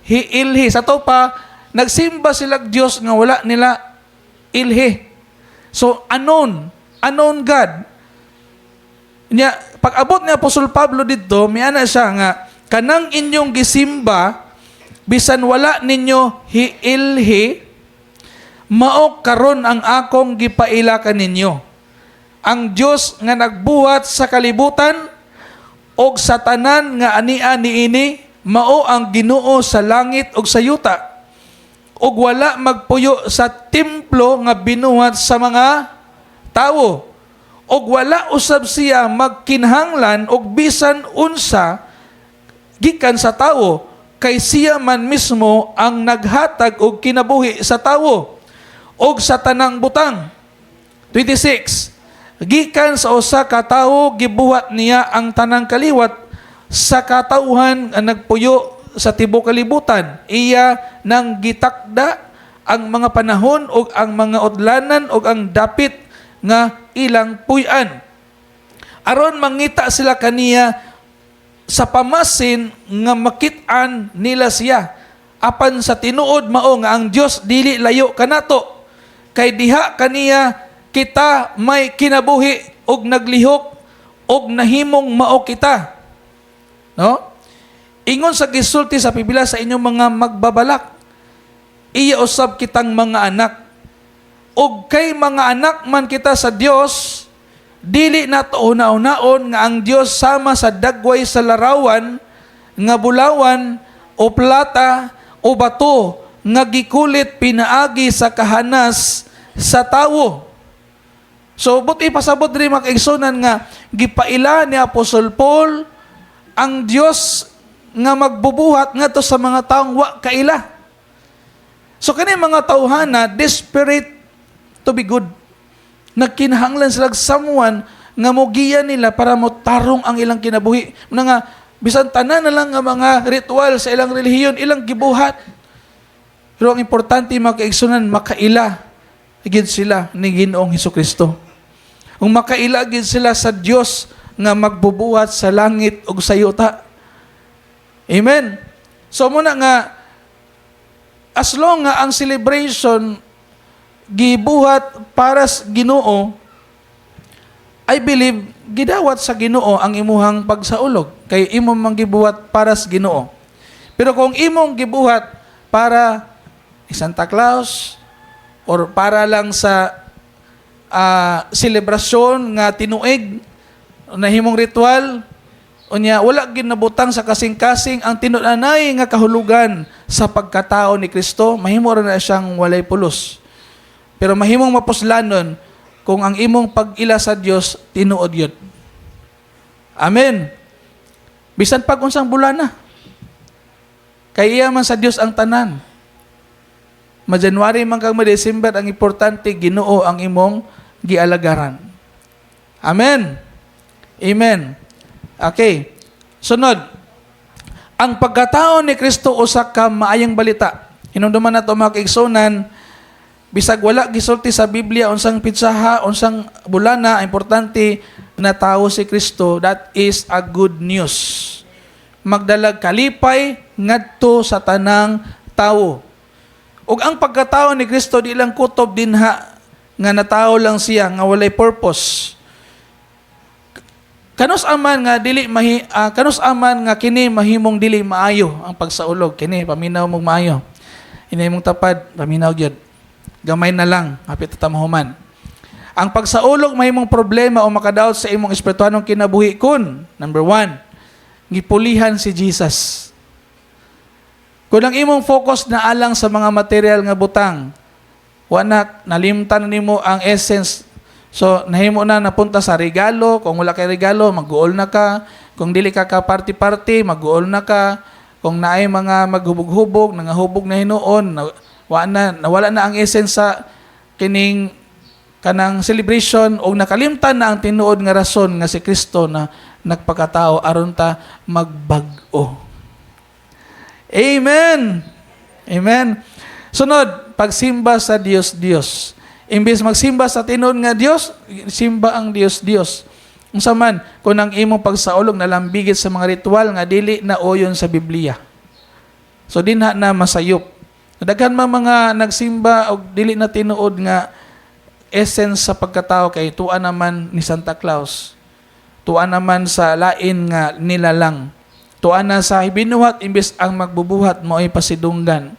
hiilhi. Sa to pa, nagsimba sila Dios nga wala nila ilhi. So, unknown, unknown God. Nya, pag abot ni Apostol Pablo dito, miana siya nga, kanang inyong gisimba, bisan wala ninyo hiilhi, mao karon ang akong gipaila kaninyo. Ang Dios nga nagbuhat sa kalibutan og sa tanan nga ania niini, mao ang Ginoo sa langit ug sa yuta. Ug wala magpuyo sa templo nga binuhat sa mga tawo. Ug wala usab siya magkinahanglan og bisan unsa gikan sa tawo, kay siya man mismo ang naghatag og kinabuhi sa tawo ug sa tanang butang. 26. Gikan sa usa ka tawo gibuhat niya ang tanang kaliwat sa katawhan nga nagpuyo sa tibuok kalibutan. Iya nang gitakda ang mga panahon ug ang mga udlanan ug ang dapit nga ilang puy-an. Aron mangita sila kaniya sa pamasin nga makit-an nila siya. Apan sa tinuod mao nga ang Dios dili layo kanato. Kay diha kaniya kita may kinabuhi og naglihok og nahimong mao kita. No? Ingon sa gisulti sa pipila sa inyong mga magbabalak, iya usab kitang mga anak. Og kay mga anak man kita sa Dios, dili nato una-unaon nga ang Dios sama sa dagway sa larawan nga bulawan o plata o bato nga gikulit pinaagi sa kahanas sa tawo. So buti pasabot diri, mga kaigsunan, nga gipaila ni Apostol Paul ang Dios nga magbubuhat ngadto sa mga taong wa kaila. So kani mga tawhana, desperate to be good. Nagkinahanglan sila someone nga mogiya nila para motarong ang ilang kinabuhi. Na nga bisan tanan na lang nga mga ritual sa ilang relihiyon ilang gibuhat. Pero ang importante, mga kaigsunan, makaila gid sila ni Ginoong Hesukristo. Kung makaila gid sila sa Dios nga magbubuhat sa langit ug sa yuta. Amen. So muna nga as long nga ang celebration gibuhat para sa Ginoo, I believe gidawat sa Ginoo ang imuhang pagsaulog kay imo mang gibuhat para sa Ginoo. Pero kung imong gibuhat para ni Santa Claus or para lang sa selebrasyon nga tinuig nahimong ritual, unya wala ginabutang sa kasing-kasing ang tinud-anay nga kahulugan sa pagkatao ni Kristo, mahimo ra na siyang walay pulos. Pero mahimong mapuslanon kung ang imong pag-ila sa Dios tinuod yun. Amen. Bisan pag unsang bulana. Kay iya man sa Dios ang tanan. Ma-January man kang ma-December, ang importante Ginoo ang imong gialagaran. Amen. Amen. Okay. Sunod. Ang pagkatao ni Kristo usa ka maayong balita. Hinumduman nato, mga kaigsunan, bisag wala gisulti sa Biblia unsang pitsaha, unsang bulana, importante natawo si Kristo. That is a good news. Magdalag kalipay ngadto sa tanang tawo. Ug ang pagkatao ni Kristo di lang kutob dinha nga natawo lang siya nga walay purpose. Kanus aman nga kini mahimong dili maayo ang pagsaulog kini? Paminaw mong maayo. Inay mong tapad, paminaw gyud. Gamay na lang, hapit ta mahuman. Ang pagsaulog mahimong problema o makadaot sa imong espirituanong kinabuhi kun number 1, gipulihan si Jesus. Kung ang imong focus na alang sa mga material nga butang, wala nalimtan na nimo ang essence. So, nahimo na napunta sa regalo. Kung wala kay regalo, mag-uol na ka. Kung dili ka ka party-party, mag-uol na ka. Kung naay mga maghubog-hubog, nangahubog na hinuon, na, wa na, nawala na ang essence sa kining kanang celebration o nakalimtan na ang tinuod nga rason nga si Kristo na nagpakatao aron ta magbag-o. Amen. Amen. Sunod, pagsimba sa Dios Dios. Imbes magsimba sa tinuod nga Dios, simba ang Dios Dios. Unsa man kung ang imong pagsaulog nalambigit sa mga ritual nga dili na uyon sa Biblia? So dinha na masayop. Daghan man mga nagsimba og dili na tinuod nga essence sa pagkatao kay tuwa naman ni Santa Claus. Tuwa naman sa lain nga nilalang. Tuwa na sa binuhat imbes ang magbubuhat mao'y pasidunggan.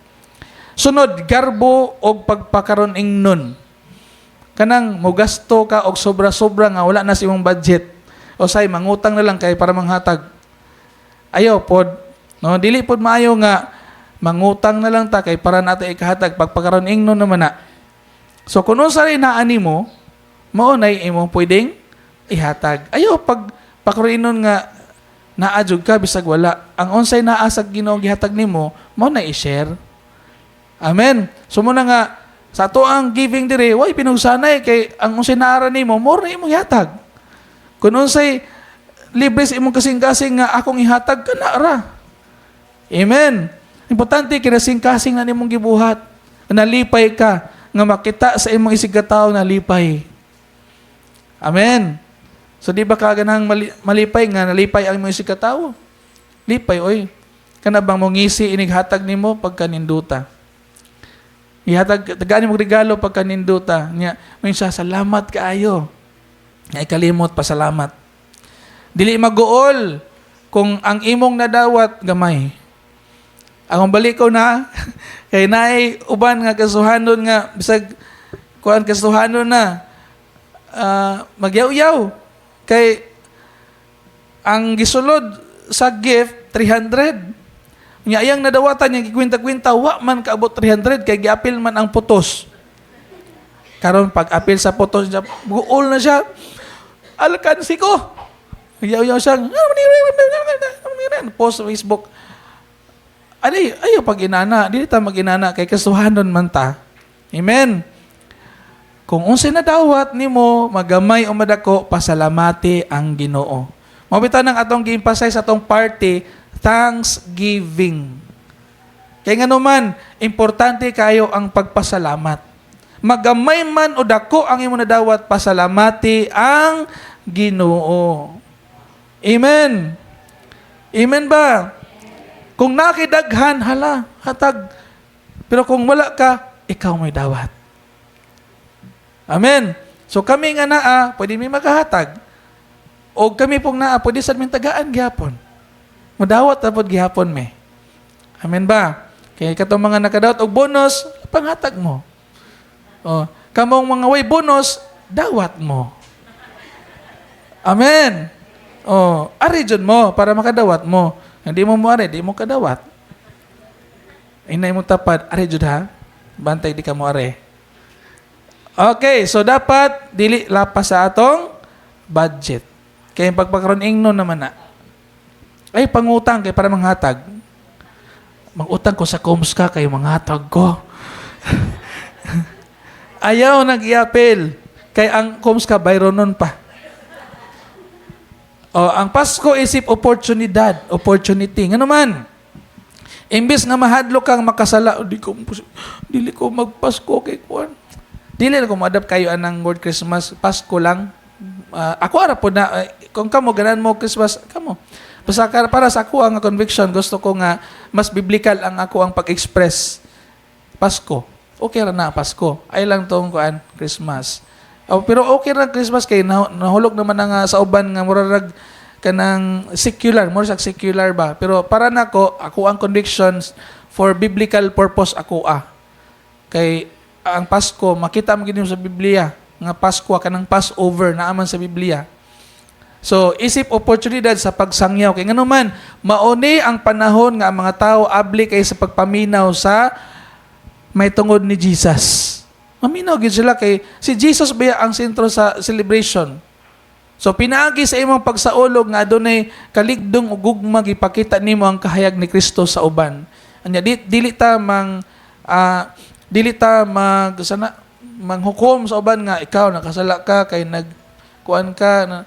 Sunod, garbo og pagpakaron ingnon. Kanang mogasto ka og sobra-sobra nga wala na sa imong budget. O say mangutang na lang kay para manghatag. Ayo pod, no, dili pod maayo nga mangutang na lang ta kay para nato ikahatag. Pagpakaron ingnon naman na. So kung unsa rin naa nimo, mao nay imong pwedeng ihatag. Ayo pag pakaron nga naa jud ka bisag wala. Ang unsay naa sa Ginoo gihatag nimo, mao na i-share. Amen. So mao na nga sa ato ang giving dire, way pinugsanay kay ang unsay naara nimo, more na imong ihatag. Kung unsay libre sa imong kasing-kasing nga akong ihatag kana ra. Amen. Importante kinasing-kasing na nimong gibuhat. Nalipay ka nga makita sa imong isigkatawo nalipay. Amen. So di ba ka ganahang malipay nga nalipay ang imong isigkatawo? Lipay oy. Kana bang mongisi inighatag nimo pagka ninduta? Ihatag tagaan mo regalo pagka ninduta. Nya, may siya salamat kaayo. Nga ikalimot pasalamat. Dili maguol kung ang imong nadawat gamay. Akong balik ko na kay naay uban nga kasuhanon nga bisag kuan kasuhanon na magyaw-yaw kay ang gisulod sa gift 300. Nya iyang nadawatan yang gikwinta-kwinta, wa man kaabot 300 kay giapil man ang putos. Karon pag apil sa putos niya, guol na siya. Alkansi ko. Yaw-yaw siya. Post sa Facebook. Ani, ayo pag inana, dili ta mag-inana kay kasuhanon man ta. Amen. Kung unsay nadawat nimo, magamay o madako, pasalamati ang Ginoo. Mao bitaw nang atong gi-emphasize sa atong party, thanksgiving. Kay ngano man, importante kayo ang pagpasalamat. Magamay man o dako ang imong nadawat, pasalamati ang Ginoo. Amen. Amen ba? Kung nakidaghan, hala, hatag. Pero kung wala ka, ikaw may dawat. Amen. So kami nga naa, pwede mi makahatag. O kami pong naa, pwede sa aming tagaan gihapon. Mudawat na pod gihapon mi. Amen ba? Kaya katong mga nakadawat og bonus, panghatag mo. O, kamong mga way bonus, dawat mo. Amen. O, ari jud mo para makadawat mo. Hindi mo mo ari, di mo kadawat. Inay mo tapad, ari jud ha. Bantay di ka mo ari. Okay, so dapat dili lapas sa atong budget. Kaya yung pagpakaroon ingno naman na. Ay, pangutang kay para manghatag. Mangutang ko sa Komska kay manghatag ko. Ayaw nag-iapil. Kay ang Komska bayronon pa. O, ang Pasko isip oportunidad, opportunity. Ngano man? Imbes nga mahadlok kang makasala, "Oh, di ko dili ko magpasko kay kuan." Dili na ko mo-adapt kayo anang word Christmas, Pasko lang. Ah, ako ara po na eh, kung kamo ganan mo Christmas, kamo. Basta para sa ako ang conviction, gusto ko nga mas biblical ang ako ang pag-express. Pasko. Okay ra na Pasko. Ay lang tong kuan Christmas. Oh, pero okay ra Christmas kay nahulog naman na nga sa uban nga murarag kanang secular, more sa secular ba. Pero para nako, ako ang convictions for biblical purpose ako ah. Kay ang Pasko makita mo gid sa Biblia nga Pasko kanang Passover naaman sa Biblia. So, isip oportunidad sa pagsangyaw. Kay ngano man, mauni ang panahon nga ang mga tao abli kay sa pagpaminaw sa may tungod ni Jesus. Maminaw gid sila kay si Jesus ba ang sentro sa celebration. So pinaagi sa imong pagsaulog nga adunay kaligdong ug gugma, gipakita nimo ang kahayag ni Kristo sa uban. Anya di, dili ta mag sana manghukom sa uban nga ikaw nakasala ka kay nag kuan ka na.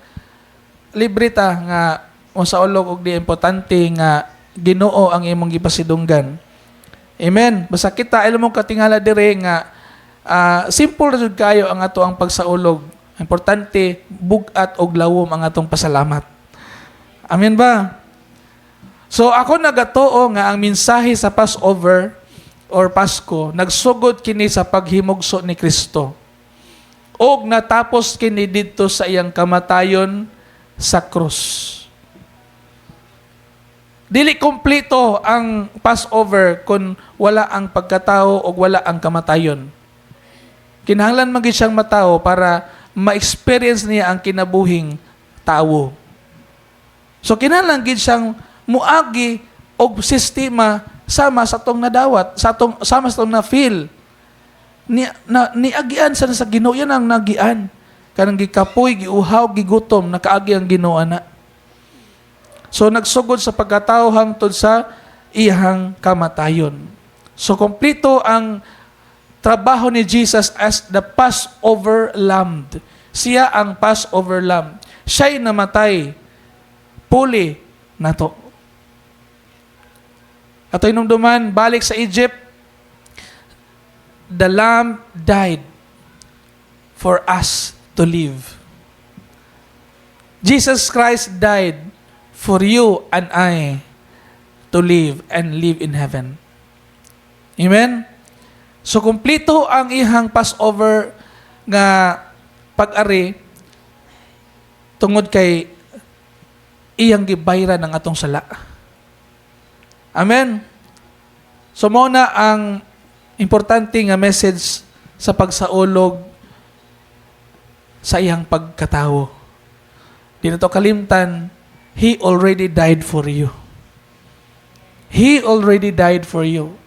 Libre ta nga mosaulog og di importante nga Ginoo ang imong gipasidunggan. Amen. Basta kita alam mo katingala dire nga simple ra jud kayo ang ato ang pagsaulog. Importante bug-at og lawom ang atong pasalamat. Amen ba? So ako nagatuo nga ang mensahe sa Passover or Pasko nagsugod kini sa paghimugso ni Kristo. Og natapos kini didto sa iyang kamatayon sa krus. Dili kompleto ang Passover kung wala ang pagkatao o wala ang kamatayon. Kinahanglan man gyud siyang matao para ma-experience niya ang kinabuhing tawo. So kinahanglan gid siyang muagi og sistema sama sa atong nadawat, sa atong sama sa atong na-feel. Ni na, niagian sa Ginoo, yan ang nagian. Kanang gikapoy, giuhaw, gigutom, nakaagi ang Ginoo ana. So nagsugod sa pagkatao hangtod sa iyang kamatayon. So kompleto ang trabaho ni Jesus as the Passover Lamb. Siya ang Passover Lamb. Siya'y namatay puli nato. Ato hinumduman, balik sa Egypt, the Lamb died for us to live. Jesus Christ died for you and I to live and live in heaven. Amen? So, kumpleto ang ihang Passover nga pag-ari tungod kay iyang gibayran ang atong sala. Amen? So, mao na ang importante nga message sa pagsaulog sa iyang pagkatawo. Di na to kalimtan, He already died for you. He already died for you.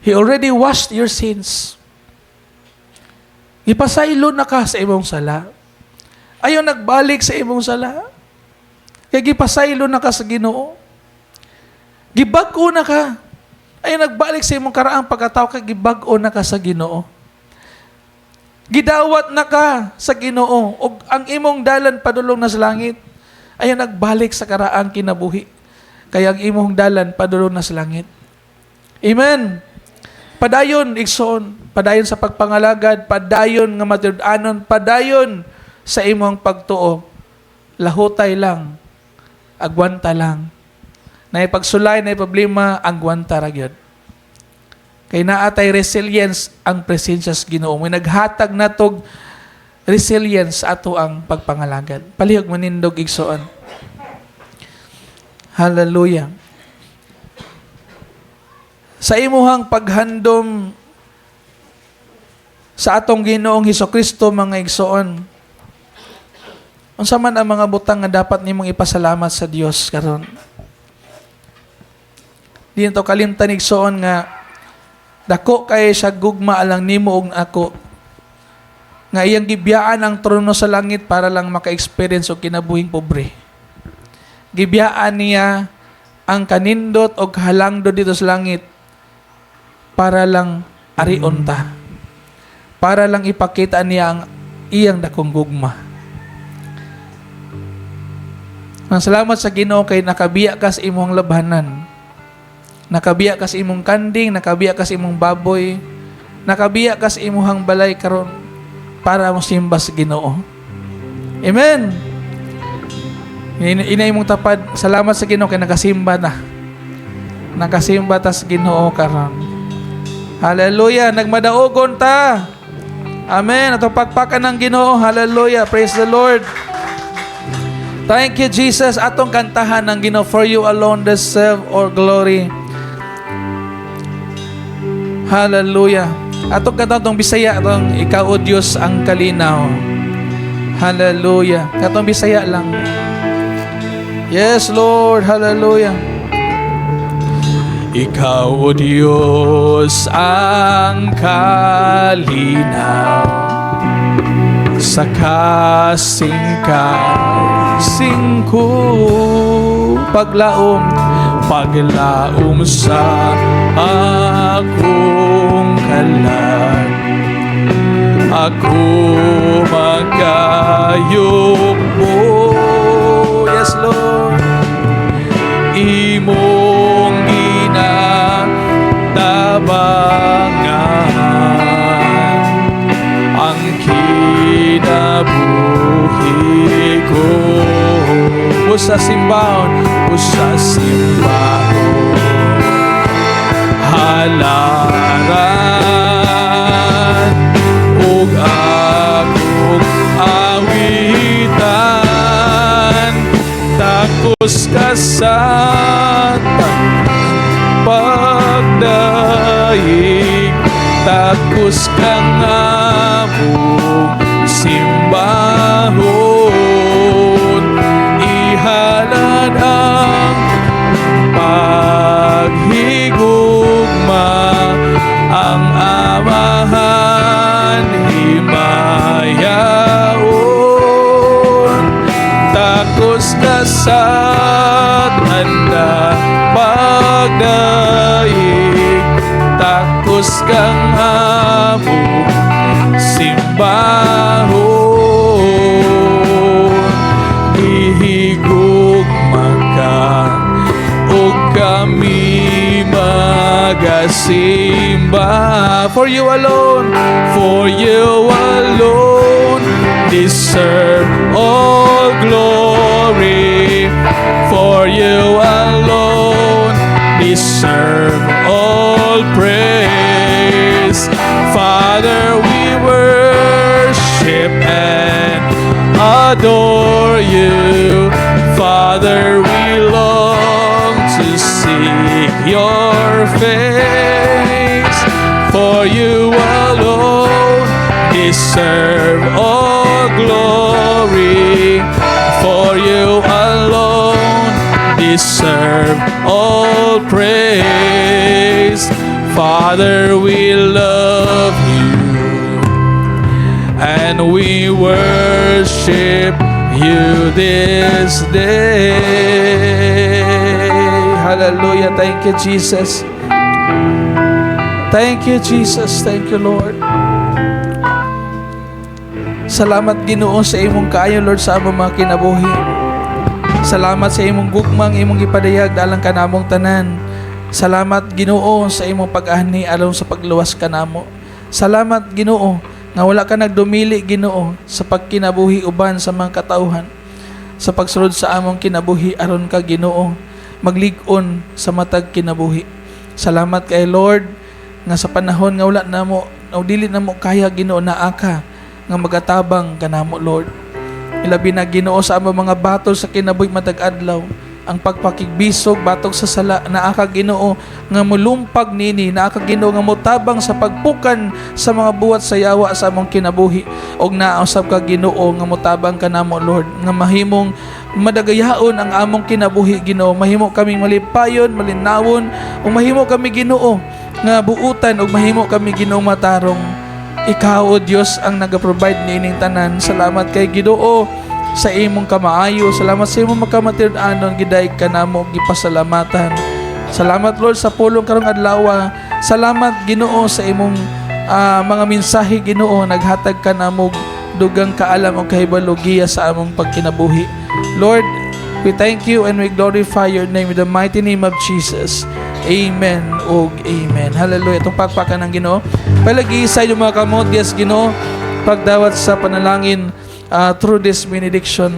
He already washed your sins. Ipasaylo na ka sa imong sala. Ayaw nagbalik sa imong sala. Kaya gipasaylo na ka sa Ginoo. Gibag-o na ka. Ayaw nagbalik sa imong karaang pagkatao kay gibag-o na ka sa Ginoo. Gidawat na ka sa Ginoo ug ang imong dalan padulong na sa langit. Ayaw nagbalik sa karaang kinabuhi. Kaya ang imong dalan padulong na sa langit. Amen. Padayon, igsoon, padayon sa pagpangalagad, padayon nga matinud-anon, padayon sa imong pagtuo. Lahutay lang, agwanta lang. Naay pagsulay, naay problema, agwanta ra gyud. Kay naa tay resilience ang presensya sa Ginoo. May naghatag natog resilience ato ang pagpangalagad. Palihog manindog, igsoon. Hallelujah. Sa imuhang paghandom sa atong Ginoong Hesus Kristo, mga igsoon, unsa man ang mga butang nga dapat nimong ipasalamat sa Dios karon? Di nato kalimtan, igsoon, nga dako kay siya gugma alang nimo ug ako nga iyang gibiyaan ang trono sa langit para lang maka-experience og kinabuhing pobre. Gibiyaan niya ang kanindot og halangdo dito sa langit para lang arion ta. Para lang ipakita niya ang iyang dakong gugma. Ang salamat sa Ginoo kay nakabiya ka sa imong labhanan. Nakabiya ka sa imong kanding, nakabiya ka sa imong baboy, nakabiya ka sa imong balay karon para mo simba sa Ginoo. Amen. Ina imong tapad, salamat sa Ginoo kay nakasimba na. Nakasimba ta sa Ginoo karon. Hallelujah, nagmadaogon ta. Amen. Ato pakpakan ng Ginoo. Hallelujah. Praise the Lord. Thank you, Jesus. Atong kantahan ng Ginoo, "For you alone deserve all glory." Hallelujah. Atong kantahan atong Bisaya, atong "Ikaw o Diyos ang Kalinaw." Hallelujah. Atong Bisaya lang. Yes, Lord. Hallelujah. Ikaw, O Diyos, ang kalinaw sa kasing-kasing ko, paglaom, paglaom sa akong kalag, ako magayugbo. Yes, Lord, imong ginatabangan ang kinabuhi ko. Usa simbahon, usa simbahon, halaran ug akong awitan, takos ka sa pagdaig, takos kang among simbahon, ihalad ang paghigugma, ang Amahan himayaon, takos ka sa tanda pagdaig, takos kang among simbahon, ihigugma ka ug kami magasimba. For you alone, for you alone deserve all glory, for you alone deserve all praise. Father, we worship and adore you. Father, we long to seek your face, for you alone deserve all glory, for you alone deserve all praise. Father, we love you and we worship you this day. Hallelujah. Thank you, Jesus. Thank you, Jesus. Thank you, Lord. Salamat, Ginoo, sa imong kaayo, Lord, sa among mga kinabuhi. Salamat sa imong gugmang imong gipadayag alang kanamong tanan. Salamat, Ginoo, sa imong pag-anhi alang sa pagluwas kanamo. Salamat, Ginoo, nga wala ka nagdumili, Ginoo, sa pagkinabuhi uban sa mga katawhan. Sa pagsulod sa among kinabuhi aron ka, Ginoo, maglig-on sa matag kinabuhi. Salamat kay Lord Nga sa panahon nga wala namo o dili namo kaya, Ginoo, naa ka nga magatabang kanamo, Lord. Ilabi na, Ginoo, sa among mga battle sa kinabuhi matag adlaw, ang pagpakigbisog batok sa sala, naa ka, Ginoo, nga mulumpag nini. Naa ka, Ginoo, nga motabang sa pagpukan sa mga buhat sa yawa sa among kinabuhi. Og naa usab ka, Ginoo, nga motabang kanamo, Lord, nga mahimong madagayaon ang among kinabuhi, Ginoo. Mahimo kaming malipayon, malinawon, ug mahimo kami, Ginoo, nga buutan, ug mahimo kami, Ginoo, matarong. Ikaw, O Dios, ang naga-provide niining tanan. Salamat kay, Ginoo, sa imong kamaayo. Salamat sa imong makamatinud-anon. Gidayeg ka namo, gipasalamatan. Salamat, Lord, sa pulong karong adlaw. Salamat, Ginoo, sa imong mga mensahe, Ginoo. Naghatag ka namo dugang kaalam o kahibalo giya sa among pagkinabuhi. Lord, we thank you and we glorify your name in the mighty name of Jesus. Amen ug amen. Hallelujah. Atong pakpakan ang Ginoo. Palagi sa inyong mga kamot, yes, Ginoo, pagdawat sa panalangin through this benediction.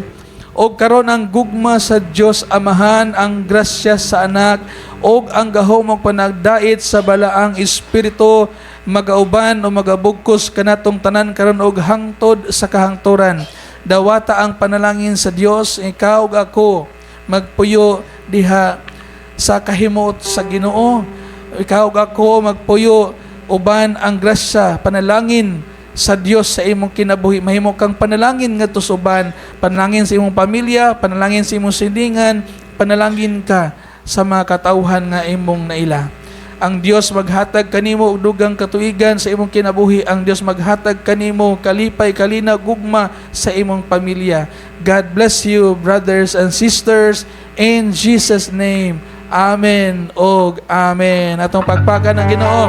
Og karon ang gugma sa Dios Amahan, ang grasya sa Anak, og ang gahom og panagdait sa Balaang Espiritu magauban o magabugkos kanatong tanan karon og hangtod sa kahangturan. Dawata ang panalangin sa Dios, ikaw ug ako magpuyo diha sa kahimuot sa Ginoo. Ikaw ug ako magpuyo uban ang grasya, panalangin sa Dios sa imong kinabuhi. Mahimo kang panalangin ngadto sa uban, panalangin sa imong pamilya, panalangin sa imong silingan, panalangin ka sa mga katawhan nga imong naila. Ang Dios maghatag kanimo og dugang katuigan sa imong kinabuhi. Ang Dios maghatag kanimo kalipay, kalinaw, gugma sa imong pamilya. God bless you, brothers and sisters, in Jesus' name. Amen og amen. Atong pakpakan ang Ginoo.